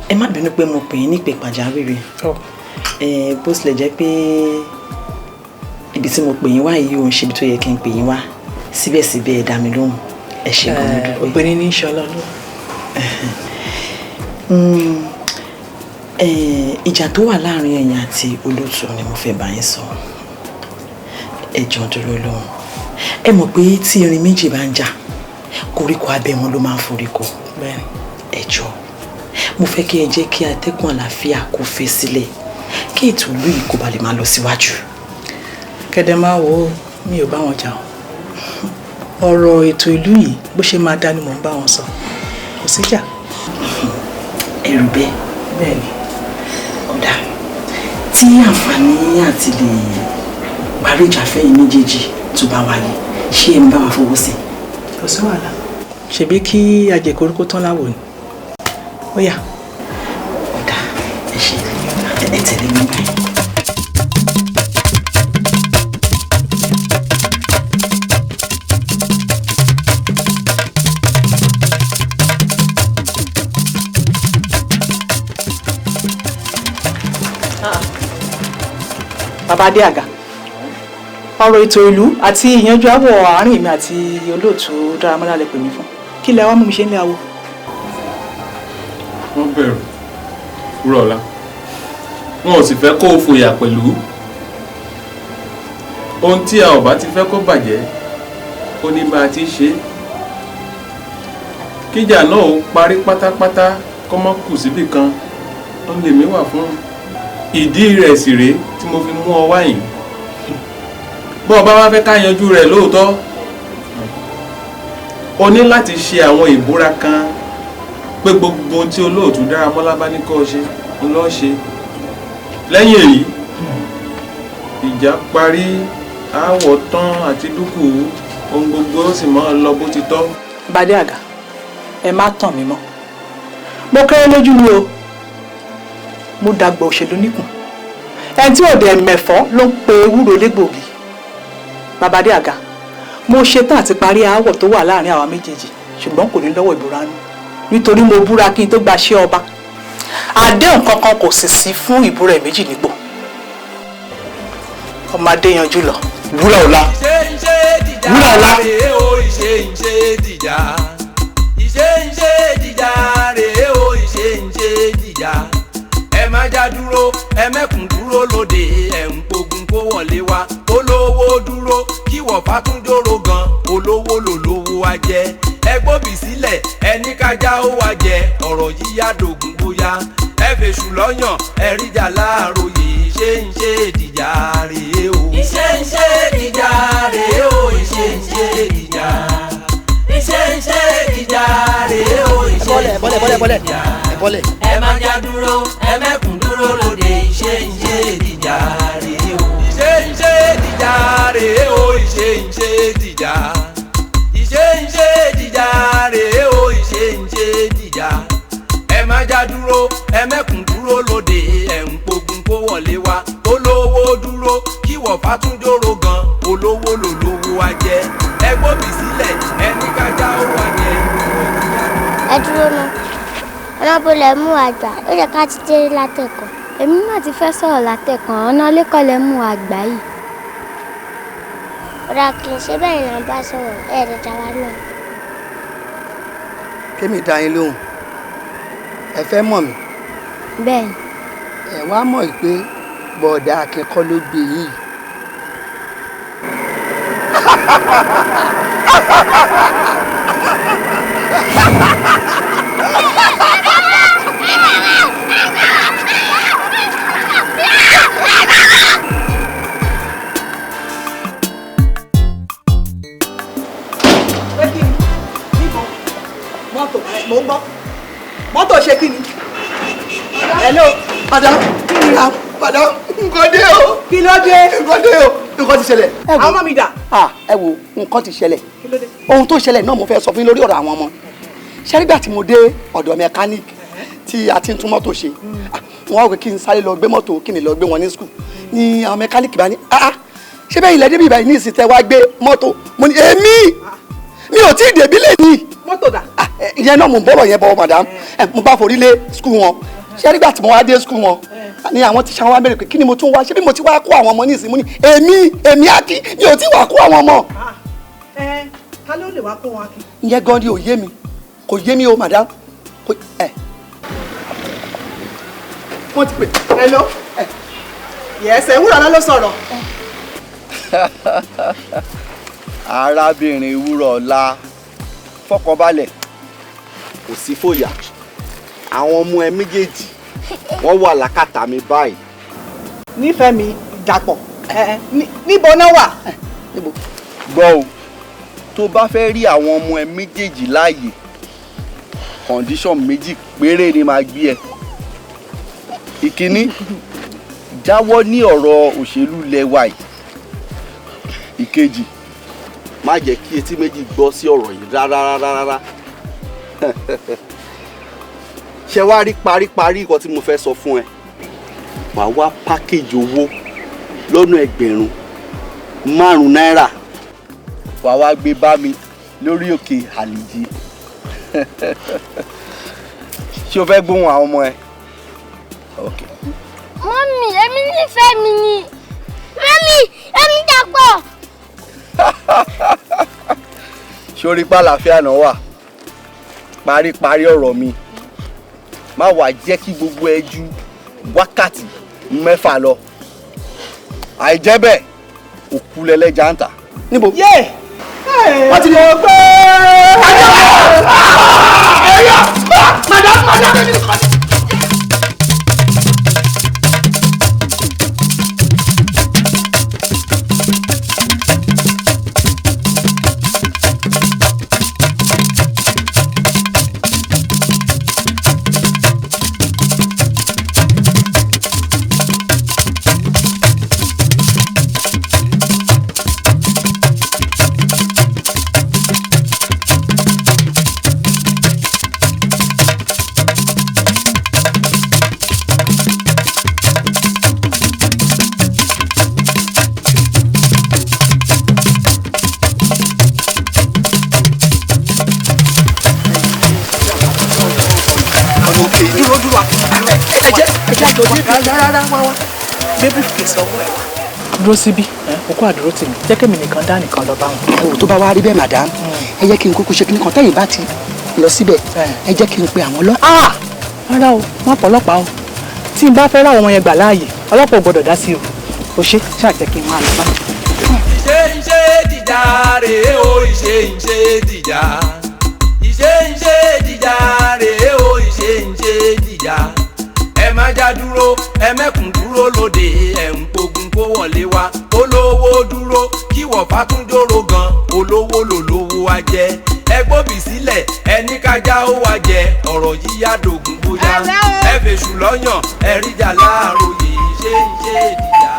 Speaker 21: Ẹ má bínú pé mo pè é nípè pàjáwìrì. Bó tilẹ̀ jẹ́ pé ibi tí mo pè yín wá yìí ò ń ṣe ibi tó yẹ kí n pè yín wá, síbẹ̀síbẹ̀ ẹ dá mi lóhùn. Ẹ ṣe gan-an dúpẹ́.
Speaker 7: Ògbéni ní í ṣe ọlọ́lọ́.
Speaker 21: Ìjà tó wà láàrin ẹ̀yin àti olóòtú ni mo fẹ́ bá yín sọ. Ẹ jọ̀ọ́ dúró lóhùn. Ẹ mọ̀ pé tí irin méjì bá ń jà, koríko abẹ́ wọn ló máa ń foríko. Ẹ jọ̀ọ́, mo fẹ́ kí ẹ jẹ́ kí atẹ́gùn àlàáfíà kó fẹ́ sílẹ̀, kí ètò ìlú yìí kó ba lè máa lọ síwájú.
Speaker 7: Kẹ̀dẹ̀ máa wo, mi ò bá wọn jà o. Ọ̀rọ̀ ètò ìlú yìí bó ṣe máa dá ni mò ń bá wọn sọ. Kò síjà.
Speaker 21: Ẹ̀rù bẹ́ẹ̀.
Speaker 7: Bẹ́ẹ̀ni.
Speaker 21: Ọ̀dà tí àǹfààní àti lè parí ìjà fẹ́yìn méjèèjì tó bá wáyé, ṣé ẹ ń bá wa fọwọ́ sí?
Speaker 7: Kò sí wàhálà. Ṣèbí kí ajẹ̀koríko tán láwò ni. Ó yá.
Speaker 21: Ọ̀dà, ẹ ṣe, ẹ tẹ̀lé mi báyìí.
Speaker 7: Bàbá Adéàgà, ọ̀rọ̀ ètò ìlú àti ìyanjú aáwọ̀ àárín èmi àti olóòtú Dáramọ́lá lẹ pè mí fún. Kí lẹ wá mú mi ṣe ń lé awo?
Speaker 22: Wọ́n bẹ̀rù Wúrọ̀lá, wọn ò sì fẹ́ kó o fòyà pẹ̀lú. Ohun tí a ò bá ti fẹ́ kó bàjẹ́, ó ní bá a ti ṣe é. Kíjà náà ó parí pátápátá, kó má kù síbì kan, ó lè mí wà fún. Ìdí rẹ̀ sì rèé tí mo fi mú ọ wá yìí. Bọ́ ọ bá wá fẹ́ ká yanjú rẹ̀ lóòótọ́, o ní láti ṣe àwọn ìbúra kan pé gbogbo ohun tí olóòtú Dáramọ́lá bá ní kó o ṣe ń lọ́ ṣe. Lẹ́yìn èyí, ìjà parí, aáwọ̀ tán àti dúkùú, ohun gbogbo ó sì máa lọ bó ti tọ́.
Speaker 7: Bàdé àgà, ẹ má tàn mí mọ́. Mo kéré lójú mi o, Mo dàgbà òṣèlú níkùn. Ẹni tí òde mẹ̀fọ́ ló ń pe ewúro légbòogi. Bàbá Adéàga, mo ṣetán àti parí aáwọ̀ tó wà láàrin àwa méjèèjì, ṣùgbọ́n kò ní lọ́wọ́ ìbúra nù, nítorí mo búra kí n tó gbaṣẹ́ ọba. Àdéhùn kankan kò sì sí fún ìbúra ẹ̀ méjì nípò. Ọmọ Adéyanjú lọ.
Speaker 9: Wúrà ọ̀la. Wúrà ọ̀la.
Speaker 10: Ìṣe ń ṣe dìjà, ìṣe ń ṣe dìjà rèé o, ìṣe ń ṣe dìjà. Ẹ má já dúró, ẹ mẹ́kùn dúró lóde, ẹ̀ ń pogun kó wọlé wá. Olówó dúró kí wọ̀fà tún jóró gan, olówó lòlówó wa jẹ. Ẹ gbóbì sílẹ̀, ẹni kájá ó wá jẹ, ọ̀rọ̀ yíyá dògùn bóyá. Ẹ fèṣù lọ́yàn, ẹ ríjà láàròyé, ìṣe ń ṣe dìjà rèé o.
Speaker 4: Ìṣe ń ṣe dìjà rèé o, ìṣe ń ṣe dìjà. Ìṣe ń ṣe dìjà rèé o, ìṣe ń ṣe dìjà. Ẹ má já dúró, ẹ mẹ́kùn dúró lóde, ìṣe ń ṣe dìjà rèé o.
Speaker 10: Ìṣe ń ṣe dìjà rèé o, ìṣe ń ṣe dìjà. Ìṣe ń ṣe dìjà rèé o, ìṣe ń ṣe dìjà. Ẹ má já dúró, ẹ mẹ́kùn dúró lóde, ẹ̀ ń pogun kó wọlé wá. Olówó dúró kí wọ̀fà tún jóró gan, olówó lòlówó wa jẹ. Ẹ gbóbi sílẹ̀, ẹni kájá ó wà jẹ.
Speaker 15: Ẹ dúró ná, ọ̀nà bó lẹ mú àgbà, ó yẹ ká ti dé látẹ̀kọ̀. Èmi náà ti fẹ́ sọ̀rọ̀ látẹ̀kọ̀, ọ̀nà lẹ́kọ̀ọ́ lẹ mú àgbà yìí. Ọ̀rọ̀ kì í ṣe bẹ́ẹ̀ ni à ń bá sọ̀rọ̀, ẹ̀ lè dá wa náà.
Speaker 23: Kémi dá yín lóhùn, ẹ fẹ́ mọ̀ mí?
Speaker 15: Bẹ́ẹ̀ni.
Speaker 23: Ẹ wá mọ̀ pé bọ̀dà akẹ́kọ̀ọ́ ló gbé yìí.
Speaker 7: Pé kí ni? Níbo? Mọ́tò mò ń gbọ́. Mọ́tò ṣe kí ni? Hello.
Speaker 23: Madam, madam, nǹkan dé o.
Speaker 7: Kí ló dé?
Speaker 23: Nǹkan dé o. Nǹkan ti ṣẹlẹ̀.
Speaker 7: Àwọn ọmọ mi dà?
Speaker 23: Ẹ wo, nǹkan ti ṣẹlẹ̀. Ohun tó ṣẹlẹ̀ náà mo fẹ́ sọ fún yín lórí ọ̀rọ̀ àwọn ọmọ. Ṣé nígbà tí mo dé ọ̀dọ̀ mẹkáníìkì tí a ti ń tún mọ́tò ṣe, wọ́n á wò kí n sáré lọ gbé mọ́tò kí n lọ gbé wọn ní skul. Ní àwọn mẹkáníìkì bá ní, ṣé bẹ́ẹ̀ ilẹ̀ débi ìbàyìí ní ìsìn tẹ́ wá gbé mọ́tò? Mo ní èmi mi ò tí ì débí lè ní.
Speaker 7: Mọ́tò dà?
Speaker 23: Ìyẹn náà mo ń bọ̀rọ̀ yẹn bọ̀ madam. Mo bá forí lé skul wọn. Ṣé nígbà tí mo wá dé skul wọn ni àwọn tíṣà wa bẹ̀rẹ̀ pé kí ni mo tún wá ṣé bí mo ti wá kó àwọn ọmọ ní ìsìn? Mo ní èmi Akin mi ò tí wá kó àwọn ọmọ.
Speaker 7: Ẹ ta ló lè wá kó wọn Akin?
Speaker 23: Ìyẹn gan ni ò yé mi, kò yé mi o madam. Kò ẹ. Wọ́n ti pè.
Speaker 7: Hello. Yes, ẹ Wúrọ̀lá ló sọ̀rọ̀.
Speaker 24: Arábìnrin Wúrọ̀lá, fọkànbalẹ̀, kò sí fòyà. Àwọn ọmọ ẹ méjèèjì wọ́n wà lákàtà mi báyìí.
Speaker 7: Nífẹ̀ẹ́ mi dàpọ̀, níbo náà wà?
Speaker 24: Gbọ́ o, tó bá fẹ́ rí àwọn ọmọ ẹ méjèèjì láàyè, kọ̀ǹdíṣọ̀n méjì péré ni màá gbé ẹ. Ìkíní, jáwọ́ ní ọ̀rọ̀ òṣèlú lẹ́wà yìí. Ìkejì, má jẹ́ kí etí méjì gbọ́ sí ọ̀rọ̀ yìí rárá rárá rárá. Ṣé wàá rí paríparí nǹkan tí mo fẹ́ sọ fún ẹ? Wàá wá pákéjì owó lọ́nà 5,000 náírà, wàá wá gbé bá mi lórí òkè àlìjì. Ṣé o fẹ́ gbóhùn àwọn ọmọ ẹ?
Speaker 15: Mọ́mì, èmi nífẹ̀ẹ́ mi ni. Mọ́mì, èmi dàpọ̀.
Speaker 24: Ṣé o rí pàlàáfíà náà wà? Paríparí ọ̀rọ̀ mi, má wàá jẹ́ kí gbogbo ẹ ju wákàtí 6 lọ. Àìjẹ́ bẹ́ẹ̀, òkú lẹ́lẹ́jà ń tà.
Speaker 23: Níbo?
Speaker 7: Yé!
Speaker 23: Wọ́n ti lè
Speaker 7: gbé.
Speaker 23: Madam, madam, èmi nìkan ni.
Speaker 7: Rárá rárá, wá wá, gbé briefcase ọwọ́ ẹ wá. Dúró síbí, òkú àdúró tèmi, jẹ́ kémi nìkan dá nìkan lọ bá wọn.
Speaker 23: Ẹ wò, tó bá wá rí bẹ́ẹ̀, madam, ẹ jẹ́ kí n kúkú ṣe kí n kàn tẹ́yìn bá ti lọ síbẹ̀, ẹ jẹ́ kí n pe àwọn ọlọ́pàá.
Speaker 7: Rárá o, má pọ̀ ọlọ́pàá o. Tí n bá fẹ́ ráwọn ọmọ yẹn gbà láàyè, ọlọ́pàá ò gbọ́dọ̀ dá sí o. O ṣe, ṣáà jẹ́ kí n máa lọ bá.
Speaker 10: Ìṣe ń ṣe dìjà rèé o, ìṣe ń ṣe dìjà. Ìṣe ń ṣe dìjà rèé o, ìṣe ń ṣe dìjà. Ẹ má já dúró, ẹ mẹ́kùn dúró lóde, ẹ̀ ń pogun kó wọlé wá. Olówó dúró, kí wọ̀fà tún jóró gan, olówó lòlówó wa jẹ. Ẹ gbóbì sílẹ̀, ẹni kájá ó wá jẹ, ọ̀rọ̀ yíyá dògùn bóyá. Ẹ fèṣù lọ́yàn, ẹ ríjà láàròyé, ìṣe ń ṣe dìjà.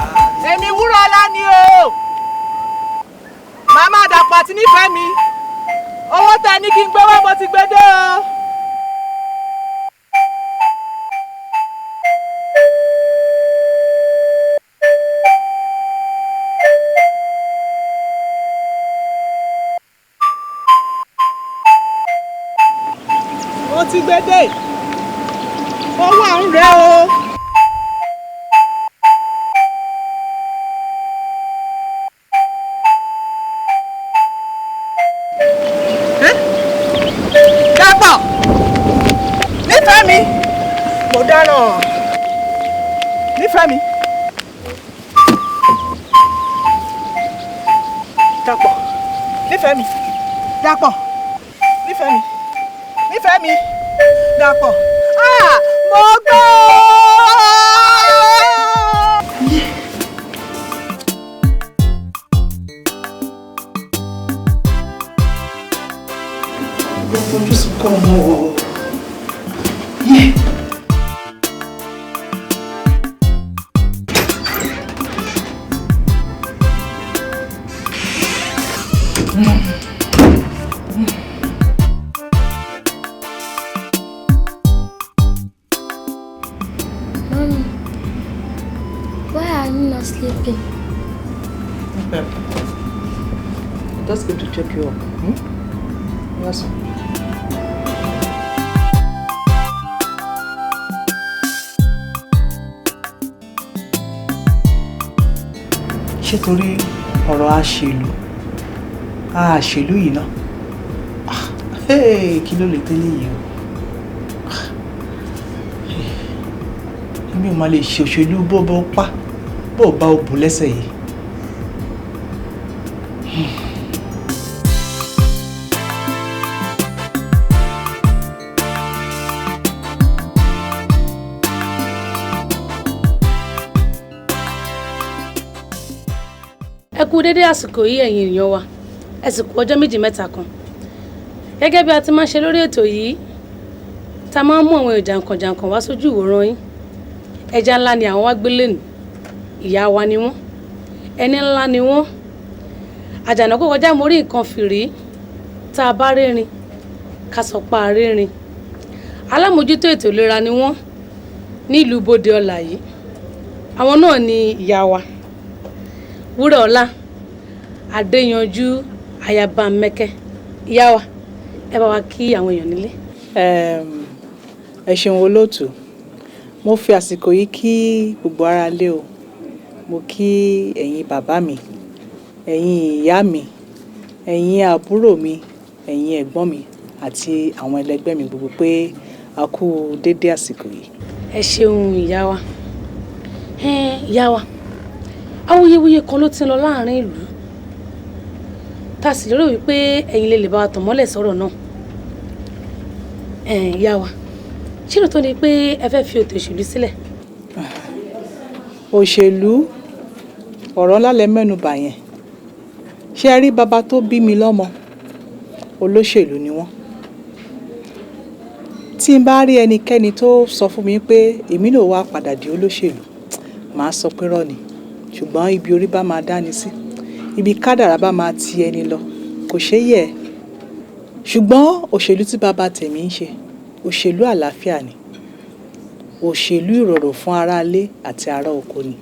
Speaker 7: Èmi Wúrọ̀lá ni o, màmá Dàpọ̀ àti nífẹ̀ẹ́ mi. Owó tẹ ní kí n gbé wá, mo ti gbé dé o. Mo ti gbé dé, owó à ń rẹ o. Dàpọ̀, nífẹ̀ẹ́ mi, mo dáràn, nífẹ̀ẹ́ mi. Dàpọ̀, nífẹ̀ẹ́ mi. Dàpọ̀, nífẹ̀ẹ́ mi, nífẹ̀ẹ́ mi. Dàpọ̀, ah, mo gbọ́. Fojú sunkún ọmọ o. Yé.
Speaker 15: Mommy, why are you not sleeping?
Speaker 7: Okay. I just came to check you up. Hmm? Yes. Ṣé torí ọ̀rọ̀ àṣèlú àṣèlú yìí náà? Ah, hey, kí ló lè tẹ́lẹ̀ yìí o? Ah, èmi ò máa lè ṣe òṣèlú bó bó pa bó bá o bù lẹ́sẹ̀ yìí.
Speaker 11: Ẹ kú dédé àsìkò yìí, ẹ̀yin èèyàn wa. Ẹ sì kú ọjọ́ méjì mẹ́ta kan. Gẹ́gẹ́ bí a ti máa ń ṣe lórí ètò yìí, tá a máa ń mú àwọn èèyàn jàǹkànjàǹkàn wá sójú ìwòran yín, ẹja ńlá ni àwọn wá gbé lẹ́nu. Ìyá wa ni wọ́n, ẹni ńlá ni wọ́n. Àjànàkú kọjá mo rí nǹkan fìrí. Tá a bá rérin, ká sọ pa rérin. Alámòjútó ètò ìlera ni wọ́n nílùú Bóde Ọlà yìí. Àwọn náà ni ìyá wa Wúrọ̀ọlá Adéyanjú Ayaba Mẹ́kẹ́. Ìyá wa, ẹ bá wa kí àwọn èèyàn nílé.
Speaker 7: Ẹ ṣeun olóòtú. Mo fi àsìkò yìí kí gbogbo ara lé o. Mo kí ẹ̀yin bàbá mi, ẹ̀yin ìyá mi, ẹ̀yin àbúrò mi, ẹ̀yin ẹ̀gbọ́n mi àti àwọn ẹlẹgbẹ́ mi gbogbo pé a kú dédé àsìkò yìí.
Speaker 11: Ẹ ṣeun, ìyá wa. Ìyá wa, awuyewuye kan ló ti ń lọ láàrin ìlú, tá a sì lérò wípé ẹ̀yin lè bá wa tàn mọ́lẹ̀ sọ̀rọ̀ náà. Ìyá wa, ṣé lóòótọ́ ni pé ẹ fẹ́ fi ètò òṣèlú sílẹ̀?
Speaker 7: Òṣèlú, ọ̀rọ̀ ńlá lẹ mẹ́nu bà yẹn. Ṣé ẹ rí bàbá tó bí mi lọ́mọ, olóṣèlú ni wọ́n. Tí n bá rí ẹnikẹ́ni tó sọ fún mi pé èmi náà wá padà di olóṣèlú, màá sọ pé rọ́ ni. Ṣùgbọ́n ibi orí bá máa dání sí, ibi kádàrá bá máa ti ẹni lọ, kò ṣeé yẹ̀. Ṣùgbọ́n òṣèlú tí bàbá tèmi ń ṣe, òṣèlú àlàáfíà ni, òṣèlú ìrọ̀rùn fún aráalé àti ará oko ni.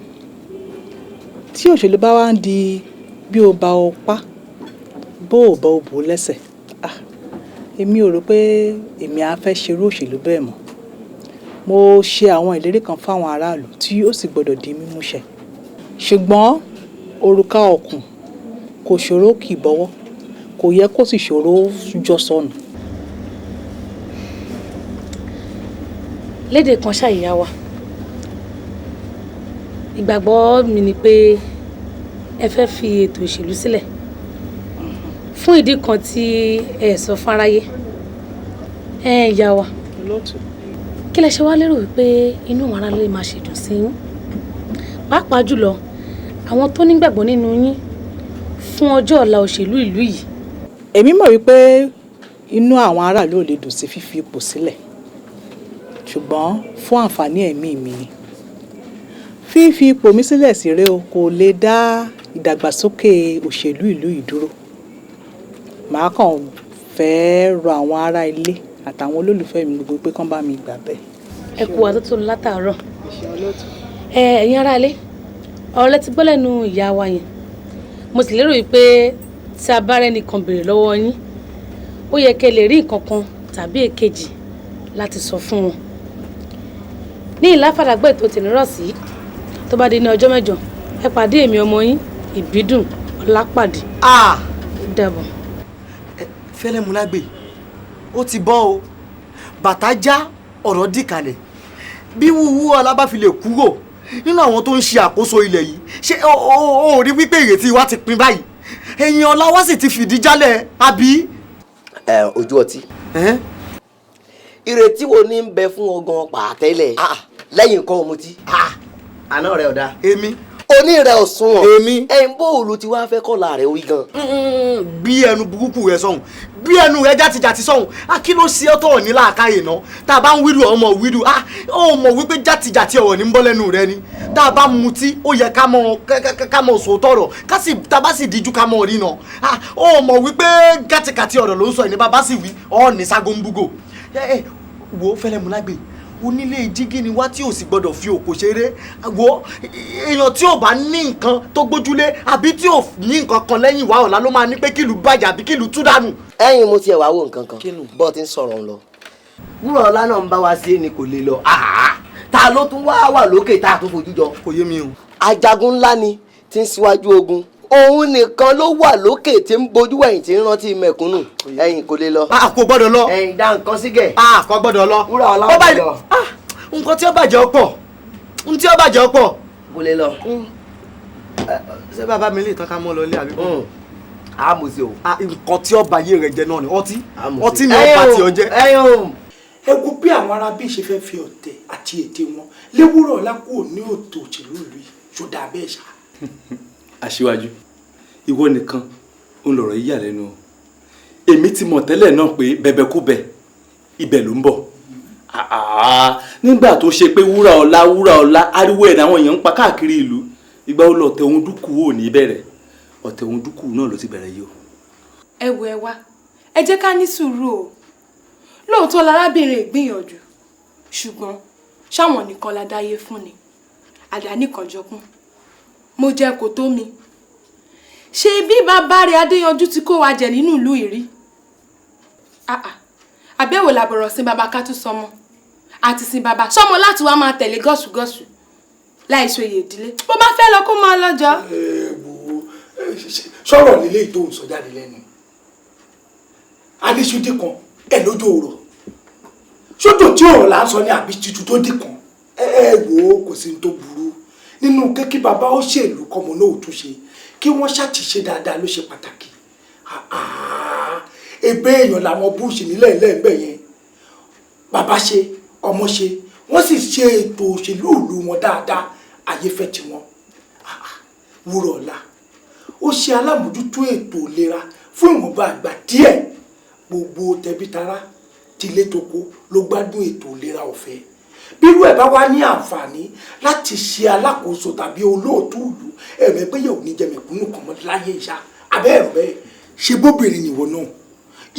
Speaker 7: Tí òṣèlú bá wá ń di bí o bá o pa, bó o bá o bò lẹ́sẹ̀, ah, èmi ò rò pé èmi á fẹ́ ṣerú òṣèlú bẹ́ẹ̀ mọ́. Mo ṣe àwọn ìlérí kan fáwọn aráàlú tí ó sì gbọ́dọ̀ di mímúṣẹ, ṣùgbọ́n òrùka ọ̀kùn kò ṣòro kì í bọ́wọ́, kò yẹ kó sì ṣòro jọ sọnù.
Speaker 13: Lédè kan ṣàyíyá wa, ìgbàgbọ́ mi ni pé ẹ fẹ́ fi ètò ìṣèlú sílẹ̀ fún ìdí kan tí ẹ sọ fáráyé. Ẹ ìyá wa, kí lẹ ṣe wá lérò wípé inú àwọn aráalé máa ṣèdùn sí yín, pàápàá jùlọ àwọn tó nígbàgbọ́ nínú yín fún ọjọ́ ọ̀la òṣèlú ìlú yìí?
Speaker 7: Èmi mọ̀ wípé inú àwọn aráàlú ò lè dùn sí fífi ipò sílẹ̀, ṣùgbọ́n fún àǹfààní ẹ̀mí mi ni fífi ipò mi sílẹ̀ sí rèé o. Kò lè dá ìdàgbàsókè òṣèlú ìlú yìí dúró. Màá kàn fẹ́ẹ́ rọ àwọn ará ilé àtàwọn olólùfẹ́ mi gbogbo pé kán bá mi gbà bẹ́ẹ̀.
Speaker 13: Ẹ kú àtótó látàárọ̀. Ẹ ẹ̀yin aráalé, ọ̀rọ̀ lẹ ti gbọ́ lẹ́nu ìyá wa yẹn. Mo sì lérò wípé tí a bá rẹ́ni kan béèrè lọ́wọ́ yín, ó yẹ kẹ́ lè rí nǹkan kan tàbí èkejì láti sọ fún wọn. Ní ìláfàdàgbà ètò tìnírọ̀ sí, tó bá di ní ọjọ́ mẹ́jọ, ẹ pàdé èmi ọmọ yín, Ìbídùn Ọlápàdé. Ó dàbọ̀.
Speaker 23: Fẹ́lẹ́ mu lágbè, ó ti bọ́ o, bàtà já, ọ̀rọ̀ dì kalẹ̀. Bí wúwú ọlá bá fi lè kúrò nínú àwọn tó ń ṣe àkóso ilẹ̀ yìí, ṣé o rí wípé ìrètí wa ti pin báyìí? Ẹ̀yìn ọlá wa sì ti fìdí jálẹ̀, àbí.
Speaker 17: Ẹ ojú ọtí, ìrètí wo ni ń bẹ fún ọgàn pàtẹ́lẹ̀ lẹ́yìn nǹkan ọmọtí? Àná rẹ ọ̀dà.
Speaker 23: Èmi.
Speaker 17: Oní rẹ ò sunwọ̀n.
Speaker 23: Èmi.
Speaker 17: Ẹ̀yin bóòlù tí wàá fẹ́ kọ́la rẹ wí gan.
Speaker 23: Bí ẹnu burúkú rẹ sọ̀hún, bí ẹnu rẹ játijàti sọ̀hún, a kí ló ṣe ọ́ tọ̀ ní làákàyè náà? Tá a bá ń wílù ọmọ wílù, a ó mọ̀ wípé játijàti ọ̀rọ̀ ní ń bọ́ lẹ́nu rẹ ni. Tá a bá mutí, ó yẹ ká mọ̀ ká mọ̀ sòótọ́ ọ̀rọ̀, ká sì tá a bá sì díjú ká mọ̀ rí náà. Ó mọ̀ wípé kàtìkàtì ọ̀rọ̀ ló ń sọ ìní bàbá sì wí ọ̀ ní ságóńbúgò. Ẹ wo Fẹ́lẹ́ Múlágbé, onílé jígí ni wá tí ò sì gbọdọ̀ fi òkò ṣeré. Wo èèyàn tí ò bá ní nǹkan tó gbójúlé àbí tí ò ní nǹkan kan lẹ́yìn wá ọ̀la ló máa ní pé kílù bàjẹ́ àbí kílù tú dànù.
Speaker 17: Ẹ̀yin mo tiẹ̀ wá wo nǹkan kan bọ́ọ̀ ti ń sọ̀rọ̀ ń lọ. Wúrọ̀ ọlá náà ń bá wa sí ni kò lè lọ. Ta ló tún wá wà lókè tá a tún fojú jọ?
Speaker 23: Kò yé mi o.
Speaker 17: Ajagun ńlá ni tí ń síwájú ogun, òun nìkan ló wà lókè tí ń bojú ẹ̀yìn tí ń rántí mẹ̀kúnnù. Ẹ̀yin kò lè lọ.
Speaker 23: A kò gbọ́dọ̀ lọ.
Speaker 17: Ẹ̀yin dá nǹkan sígẹ̀.
Speaker 23: A kò gbọ́dọ̀ lọ.
Speaker 17: Wúrà ọlá ò lè lọ.
Speaker 23: Nǹkan tí ó bàjẹ́ ọ̀pọ̀, nǹkan tí ó bàjẹ́ ọ̀pọ̀.
Speaker 17: Kò lè lọ.
Speaker 23: Ṣé bàbá mi lè tán ká mọ́ lọ ilé àbí?
Speaker 17: A mú sí o.
Speaker 23: Nǹkan tí ó bàyé rẹ̀ jẹ náà ni ọtí. Ọtí ni ọba tí ó jẹ.
Speaker 18: Ẹ wo bí àwọn arábí ṣe fẹ́ fi ọ̀tẹ̀ àti ète wọn léwúrọ̀ ọ̀la kúrò ní òtò òṣèlú ìlú yìí, ṣó dáa bẹ́ẹ̀ ṣá?
Speaker 20: Aṣíwájú, ìwọ nìkan ń lọ̀rọ̀ yíyà lẹ́nu o. Èmi ti mọ̀ tẹ́lẹ̀ náà pé bẹ̀bẹ̀ kú bẹ̀ ibẹ̀ ló ń bọ̀. Nígbà tó ṣe pé wúrà ọlá wúrà ọlá ariwo ẹ̀ làwọn èèyàn ń pa káàkiri ìlú, ìgbà ó lọ ọ̀tẹ̀ ohun dúkù ò ní bẹ̀rẹ̀, ọ̀tẹ̀ ohun dúkù náà ló ti bẹ̀rẹ̀ yìí o.
Speaker 14: Ẹ wo, ẹ wá, ẹ jẹ́ ká ní sùúrù o. Lóòótọ́ lárábìnrin ìgbìyànjú, ṣùgbọ́n ṣáwọn nìkan la dáyé fún ni àdáni kan jọkún. Mo jẹ kò tó mi. Ṣé bí bàbá rẹ̀ Adéyanjú ti kó wa jẹ nínú ìlú ìrí? Àbẹ̀wò làbọ̀rọ̀ sin bàbá ká tún sọmọ àti sin bàbá sọmọ láti wá máa tẹ̀lé gọ́ṣùgọ́ṣù láìsọ èyí ìdílé. Bó bá fẹ́ lọ kó máa lọ́jọ́.
Speaker 18: Sọ̀rọ̀ nílé tó ń sọ jáde lẹ́nu adéṣudé kan ẹ̀ lójú òrọ̀ sódò tí òrọ̀ là ń sọ ní àbí tuntun tó dì kan. Ẹ wò ó, kò sí ní tó burú nínú kékí bàbá ó ṣèlú kọmọ náà ò tún ṣe, kí wọ́n ṣàtìṣe dáadáa ló ṣe pàtàkì. Ebe èèyàn làwọn búùsì nílẹ̀ lẹ́ẹ̀mbẹ̀ yẹn, bàbá ṣe, ọmọ ṣe, wọ́n sì ṣe ètò òṣèlú ìlú wọn dáadáa, ayé fẹ́ tiwọn. Wúrọ̀ ọ̀la ó ṣe alámòjútó ètò ìlera fún ìwọ̀nba àgbà díẹ̀, gbogbo tẹbítara tilé toko ló gbádùn ètò ìlera ọ̀fẹ́. Bírú ẹ̀ bá wá ní àǹfààní láti ṣe alákòóso tàbí olóòtú ìlú, ẹ̀rọ pé yóò ní jẹ mẹ̀kúnnù kan mọ́ láyé ìṣá abẹ́ ẹ̀rọ bẹ́ẹ̀. Ṣe bóbìnrin nìwọ náà,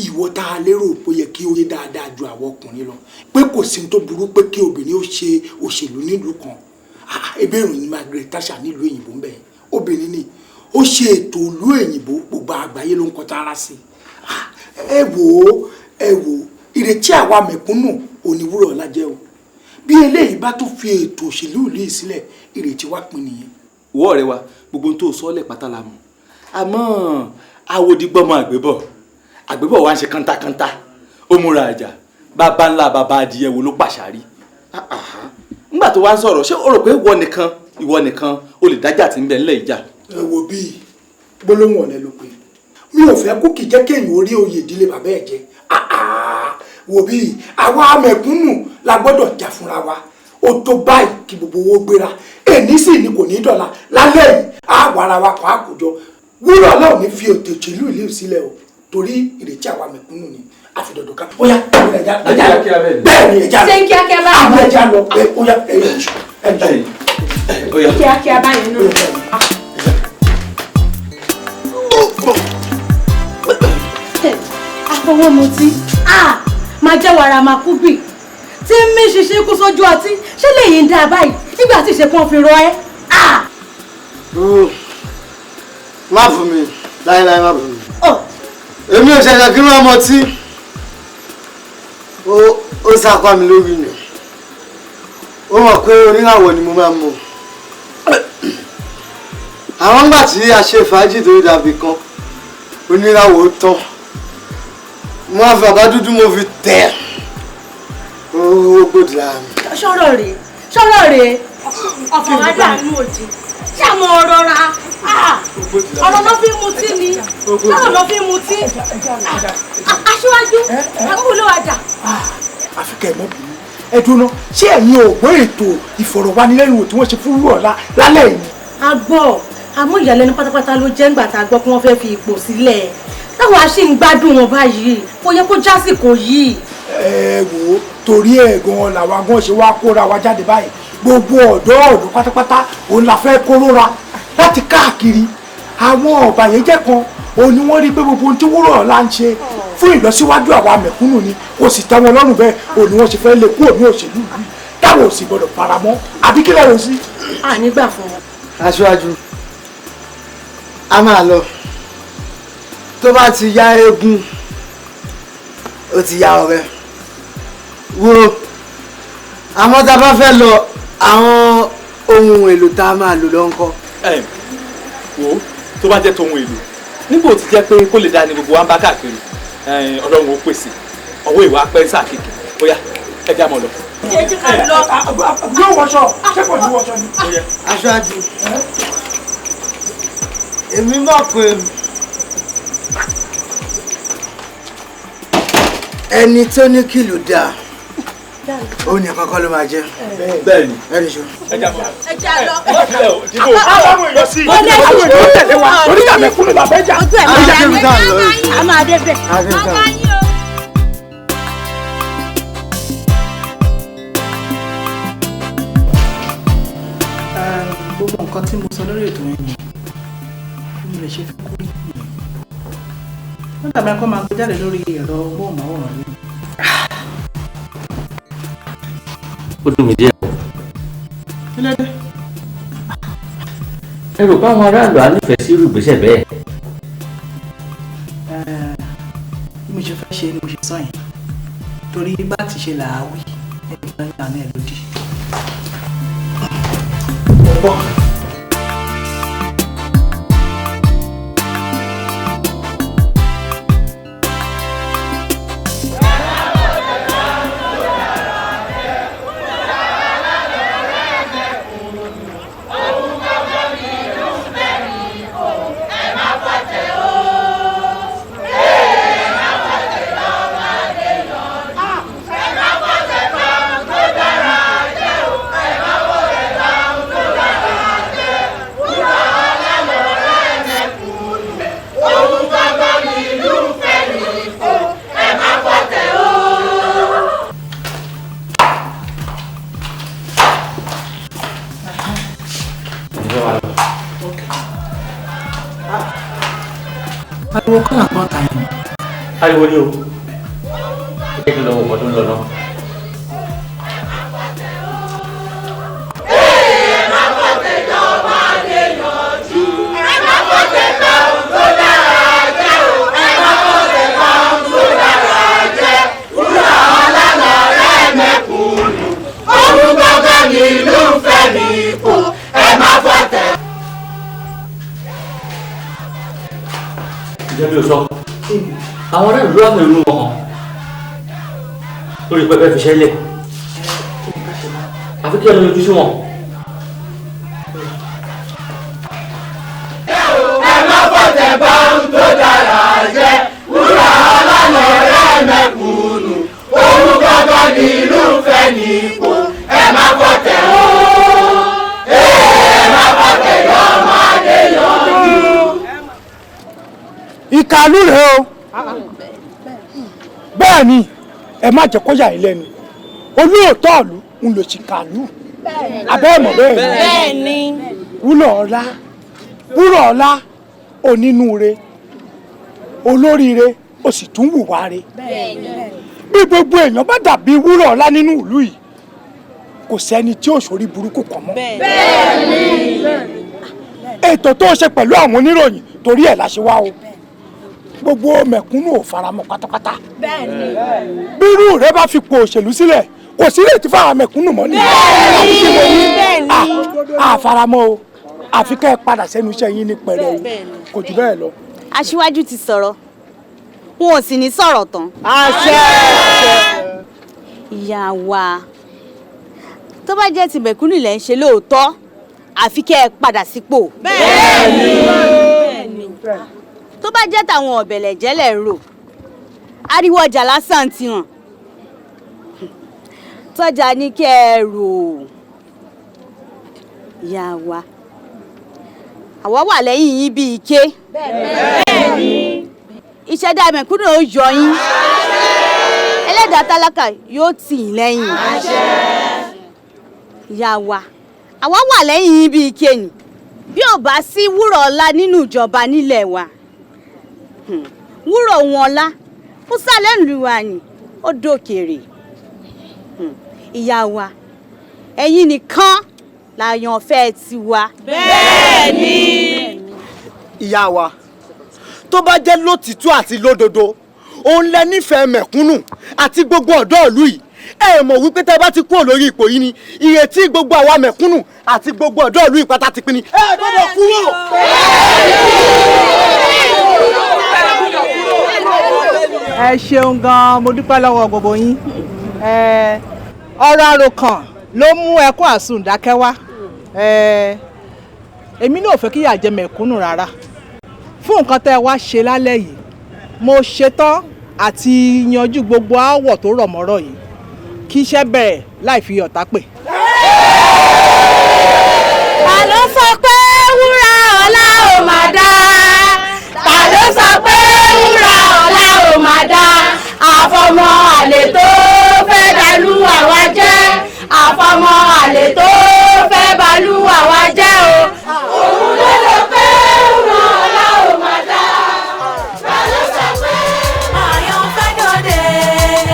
Speaker 18: ìwọ tá a lérò pé ó yẹ kí ó yé dáadáa ju àwọn ọkùnrin lọ, pé kò sí tó burú pé kí obìnrin ó ṣe òṣèlú nílùú kan. Ebe ìròyìn Margaret Thatcher nílùú òyìnbó ń bẹ, obìnrin ni ó ṣe ètò ìlú òyìnbó, gbogbo àgbáyé ló ń kọta ara sí. Ẹ wò ó, ẹ wò ó, ìrètí àwa mẹ̀kúnnù òníwúrọ̀ ọ̀la jẹ́ o. Bí eléyìí bá tún fi ètò òṣèlú ìlú yìí sílẹ̀, ìrètí wa pin nìyẹn.
Speaker 20: Ìwọ ọ̀rẹ́ wa, gbogbo ohun tó sọ lẹ̀ pátá la mọ̀, àmọ́ awòdìgbọ́mọ àgbébọ̀ àgbébọ̀ wa ń ṣe kántákántá, ó múra àjà bàbá ńlá bàbá adìyẹ wo ló pàṣàrí ńgbà tó wá ń sọ̀rọ̀. Ṣé o rò pé ìwọ nìkan o lè dájà tí ń bẹ ńlẹ̀ ìjà?
Speaker 18: Ẹ wo bíi gbólóhùn ọ̀lẹ́ ló pé mi ò fẹ́ kó kì í jẹ́ kéèyàn orí oyè ìdílé bàbá ẹ̀ jẹ́. Wo bíi àwa mẹ̀kúnnù la gbọ́dọ̀ jà fúnra wa. Ó tó báyìí kí gbogbo owó gbéra. Èní sì ni kò ní dọ̀la lálẹ́ yìí, á wà ara wa kọ́ àkójọ. Wúrọ̀ náà ní fi ètò òṣèlú ìlú sílẹ̀ o, torí ìrètí àwa mẹ̀kúnnù ni àfi dọ̀dọ̀ ká. Ó yá, ẹja ẹja lọ. Bẹ́ẹ̀ ni, ẹja lọ.
Speaker 13: Ṣé kíákíá báyìí?
Speaker 18: Àwọn ẹja lọ. Ó yá, ẹyọ ẹjọ.
Speaker 13: Kíákíá báyìí náà. Àfọwọ́mutí máa jẹ́ wàrà máa kú bì tí mí ṣiṣẹ́ kú sójú ọtí. Ṣé lèyí ń dá báyìí nígbà tí ìṣèkùn fi rọ ẹ́?
Speaker 2: Má fún mi láéláé, má fún mi. Èmi ò ṣẹ̀ṣẹ̀ kí wọ́n mọtí, ó sàpá mi lórí ni. Ó mọ̀ pé oníràwọ̀ ni mo máa ń mu. Àwọn ńgbà tí a ṣe fàájì tó dàbí kan oníràwọ̀ tán, mo á fi bàbá dúdú, mo fi tẹ̀ ó gbòdì lára mi.
Speaker 13: Sọ̀rọ̀ rèé, sọ̀rọ̀ rèé, ọ̀fọ̀ wa dànù òjì. Ṣé àwọn ọ̀rọ̀ ra ọ̀rọ̀ ló fi ń mutí ni? Sọ̀rọ̀ ló fi ń mutí. Aṣíwájú, àkókò ló wà dà.
Speaker 18: Àfi kẹ́ ẹ mọ́ bínú. Ẹ dúró, ṣé ẹ̀yin ò gbọ́ ètò ìfọ̀rọ̀wánilẹ́nuwò tí wọ́n ṣe fún Wúrọ̀lá lálẹ́ yìí?
Speaker 13: A gbọ́, àmọ́ ìyàlẹ́nu pátápátá ló jẹ́ ńgbà tá a gbọ́ pé wọ́n fẹ́ fi ipò sílẹ̀, táwa sì ń gbádùn wọn báyìí. Kò yẹ kó jásìkò yìí.
Speaker 18: Ẹ wò ó, torí ẹ gan làwa gan ṣe wá kóra wa jáde báyìí. Gbogbo ọ̀dọ́ ọ̀dọ́ pátápátá òun la fẹ́ kóróra láti káàkiri. Àwọn ọ̀bàyéjẹ́ kan òun ni wọ́n rí pé gbogbo ohun tí Wúrọ̀lá ń ṣe fún ìlọsíwájú àwa mẹ̀kúnnù ni kò sì tẹ́ wọn lọ́rùn. Bẹ́ẹ̀ òun ni wọ́n ṣe fẹ́ lè kúrò ní òṣèlú yìí, táwọn ò sì gbọdọ̀ faramọ́. Àbí kí lẹ́rọ sí.
Speaker 13: A ní gbà fún wọn.
Speaker 2: Aṣíwájú, a máa lọ. Tó bá ti ya eégún, ó ti ya ọ̀rẹ́ wo. Àmọ́ tá a bá fẹ́ lọ, àwọn ohun èlò tá a máa lò lọ ńkọ́?
Speaker 20: Ẹ wo, tó bá jẹ́ tòun èlò, nígbà tó ti jẹ́ pé kó lè dá ní gbogbo wa ń bá káàkiri, Ọlọ́run ó pèsè ọwọ́ ìwà pẹ́ sáà kéèké. Bóyá ẹ já mọ́ lọ.
Speaker 13: Ẹ jẹ́ ká lọ.
Speaker 18: Yóò wọṣọ, ṣé kò ní wọṣọ ni?
Speaker 2: Aṣáájú, èmi mọ̀ pé ẹni tó ní kìlù dáa, ó ní kọ́kọ́ ló máa jẹ́.
Speaker 20: Bẹ́ẹ̀ni.
Speaker 2: Ẹni ṣo.
Speaker 20: Ẹ já mọ́.
Speaker 13: Ẹ já lọ.
Speaker 20: Dìbò.
Speaker 18: Àwọn èèyàn sí i, àwọn èèyàn tẹ̀lé wa oníkà mẹ̀kúnnù làbẹ́ jà.
Speaker 13: Ojú ẹ̀ máa dá mi, a máa dé bẹ̀.
Speaker 7: Gbogbo nǹkan tí mo sọ lórí ètò yẹn ni mo lè ṣe fún kúrú nìyẹn. Wọ́n dàbí akọ́ máa gbé jáde lórí ẹ̀rọ móhùnmáwòrán yìí.
Speaker 19: Ó dùn mí díẹ̀ o.
Speaker 7: Kí ló dé?
Speaker 19: Ẹ rò báwọn aráàlú á nífẹ̀ẹ́ sí irú ìgbésẹ̀ bẹ́ẹ̀?
Speaker 7: Bí mo ṣe fẹ́ ṣe ni mo ṣe sọ yẹn, torí bá ti ṣe là á wí, ẹnìkan ní àná ẹ̀ lódì. Mo bọ̀. Ariwo kọ́ là ń gbọ́ ta yẹn.
Speaker 19: Ariwo ni o. Ẹ jẹ́ kí n lọ wo nǹkan tó ń lọ náà.
Speaker 4: Ohun
Speaker 19: Ìjọba mi ò sọ. Àwọn ará ìlú àmì ìlú wọn hàn lórí pẹpẹ fi ṣẹlẹ̀. Àfi kí ẹ lọ yọjú sí wọn.
Speaker 10: Ẹ má fọ̀tẹ̀ bá ń tó dára jẹ́, wúrà ọlọ́nà rẹ̀ mẹ́kúnnù, òun gangan ní irúfẹ́ nípò. Ẹ má fọ̀tẹ̀ o, ẹ má fọ̀tẹ̀ yọ ọmọdé yọjú.
Speaker 18: Ìkàlù rẹ o, bẹ́ẹ̀ ni ẹ má jẹ́ kó yà yín lẹ́nu, olóòótọ́ ìlú ń lò sí kàlù abẹ́ mọ̀ bẹ́ẹ̀ ni wúlọ̀ ọ̀la wúrọ̀ ọ̀la onínúure olóríire ó sì tún wùwá re. Bí gbogbo èèyàn bá dàbí wúrọ̀ ọ̀la nínú ìlú yìí, kò sẹ́ni tí ó ṣorí burúkú kàn mọ́. Ètò tó ṣe pẹ̀lú àwọn oníròyìn torí ẹ̀ la ṣe wá o. Gbogbo mẹ̀kúnnù ò faramọ́ pátápátá. Bírú rẹ bá fi po òṣèlú sílẹ̀, kò sí lè ti fáwọn mẹ̀kúnnù mọ́ nìyẹn. Àfaramọ́ o, àfi kẹ́ ẹ padà sẹ́nu iṣẹ́ yín ní pẹ̀rẹ̀ o, kò jù bẹ́ẹ̀ lọ.
Speaker 3: Aṣíwájú ti sọ̀rọ̀, wọn ò sì ní sọ̀rọ̀ tán.
Speaker 2: Àṣẹ.
Speaker 3: Ìyá wa, tó bá jẹ́ ti mẹ̀kúnnù lẹ́ ń ṣe lóòótọ́, àfi kẹ́ ẹ padà sípò. Bẹ́ẹ̀ni. Tó bá jẹ́ tàwọn ọ̀bẹ̀lẹ̀jẹ́ lẹ̀ ń rò, ariwo ọjà lásán ti hàn. Tọ́jà ní kẹ́ ẹ rò. Ìyá wa, àwa wà lẹ́yìn yín bíi ike. Ìṣẹ̀dá mẹ̀kúnnù ó yọ yín, ẹlẹ́dàá tálákà yóò tì yín lẹ́yìn. Ìyá wa, àwa wà lẹ́yìn yín bíi ike ni. Bí ò bá sí wúrọ̀ ọlá nínú ìjọba nílẹ̀ wa, wúrọ̀ òun ọlá ó sálẹ̀ ìlú wa ni ó dòkèrè. Ìyá wa, ẹ̀yin nìkan làyàn fẹ́ tiwa.
Speaker 2: Bẹ́ẹ̀ni. Ìyá wa, tó bá jẹ́ lótìtọ́ àti lódodo, òun lẹ nífẹ̀ẹ́ mẹ̀kúnnù àti gbogbo ọ̀dọ́ ìlú yìí. Ẹ mọ̀ wípé tẹ́ bá ti kúrò lórí ipò yìí ni ìrètí gbogbo àwa mẹ̀kúnnù àti gbogbo ọ̀dọ́ ìlú yìí pátá ti pín ni. Ẹ gbọ́dọ̀ kúrò.
Speaker 7: Ẹ ṣeun gan-an, mo dúpẹ́ lọ́wọ́ gbogbo yín. Ọ̀rọ̀ àròkàn ló mú ẹkún àsùndákẹ́ wá. Èmi náà ò fẹ́ kíyà jẹ mẹ̀kúnnù rárá. Fún nǹkan tẹ́ ẹ wá ṣe lálẹ́ yìí, mo ṣetán àti yanjú gbogbo aáwọ̀ tó rọ̀ mọ́rọ̀ yìí, kí iṣẹ́ bẹ̀rẹ̀ láì fi ọ̀tá pè.
Speaker 4: Ta ló sọ pé wúrà ọlá ò máa dá? Ta ló sọ pé wúrà ọlá ò máa dá? Àfọmọ àlè tó fẹ́ dàlú àwa jẹ́, àfọmọ àlè tó fẹ́ balú àwa jẹ́ o. Òun ló sọ pé wúrà ọlá ò máa dá. Ta ló sọ pé.
Speaker 5: Àyàn fẹ́ dòde,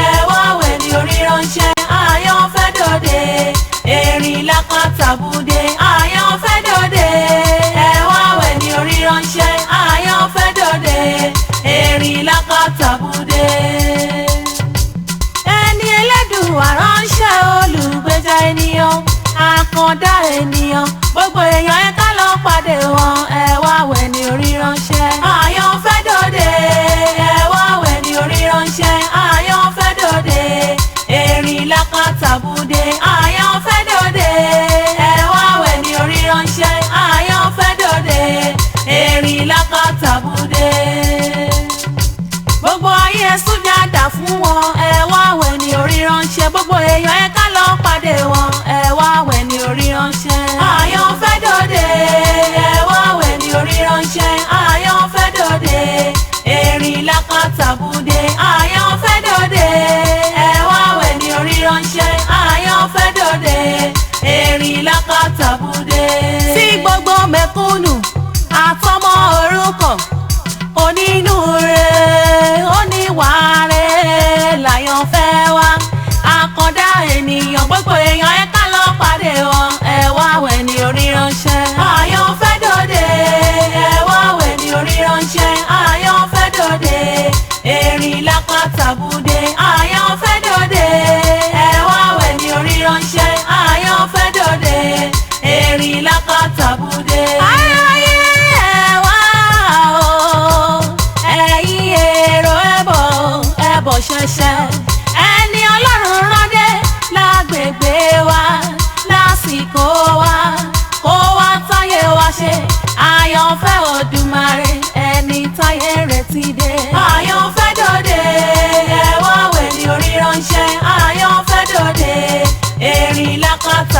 Speaker 5: ẹ wá wẹ̀ ní orí ránṣẹ́. Àyàn fẹ́ dòde, erin lákàtàbúdé. Àyàn fẹ́ dòde, ẹ wá wẹ̀ ní orí ránṣẹ́. Àyàn fẹ́ dòde, erin lákàtàbúdé. Ẹni ẹlẹ́dùn àránṣẹ́ olùgbèjà ènìyàn, àkàndá ènìyàn, gbogbo èèyàn ẹ ká lọ pàdé wọn, ẹ wá wẹ̀ ní orí ránṣẹ́. Àyàn fẹ́ dòde, ẹ wá wẹ̀ ní orí ránṣẹ́. Àyàn fẹ́ dòde, erin lákàtàbúdé. Àyàn fẹ́ dòde, ẹ wá wẹ̀ ní orí ránṣẹ́. Àyàn fẹ́ dòde, erin lákàtàbúdé. Gbogbo ayé ẹ súnjà dà fún wọn, ẹ wá wẹ̀ ní orí ránṣẹ́. Gbogbo èèyàn ẹ ká lọ pàdé wọn, ẹ wá wẹ̀ ní orí ránṣẹ́. Àyàn fẹ́ dòde, ẹ wá wẹ̀ ní orí ránṣẹ́. Àyàn fẹ́ dòde, erin lákàtàbúdé. Àyàn fẹ́ dòde, ẹ wá wẹ̀ ní orí ránṣẹ́. Àyàn fẹ́ dòde, erin lákàtàbúdé. Sí gbogbo mẹ̀kúnnù àtọmọ òrukàn, onínúure oníwàre làyàn fẹ́ wá. Àkàndá ènìyàn, gbogbo èèyàn ẹ ká lọ pàdé wọn, ẹ wá wẹ̀ ní orí ránṣẹ́. Àyàn fẹ́ dòde, ẹ wá wẹ̀ ní orí ránṣẹ́. Àyàn fẹ́ dòde, erin lákàtàbúdé. Àyàn fẹ́ dòde, ẹ wá wẹ̀ ní orí ránṣẹ́. Àyàn fẹ́ dòde, erin lákàtàbúdé. Aráyé ẹ wá o,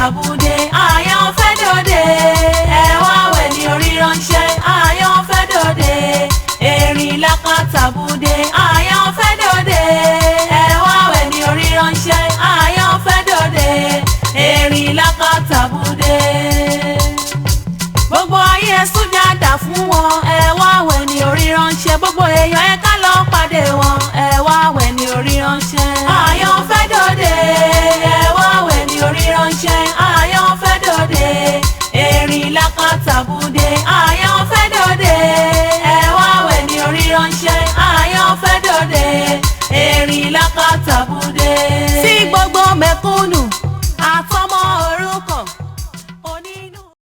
Speaker 5: Làbúdé.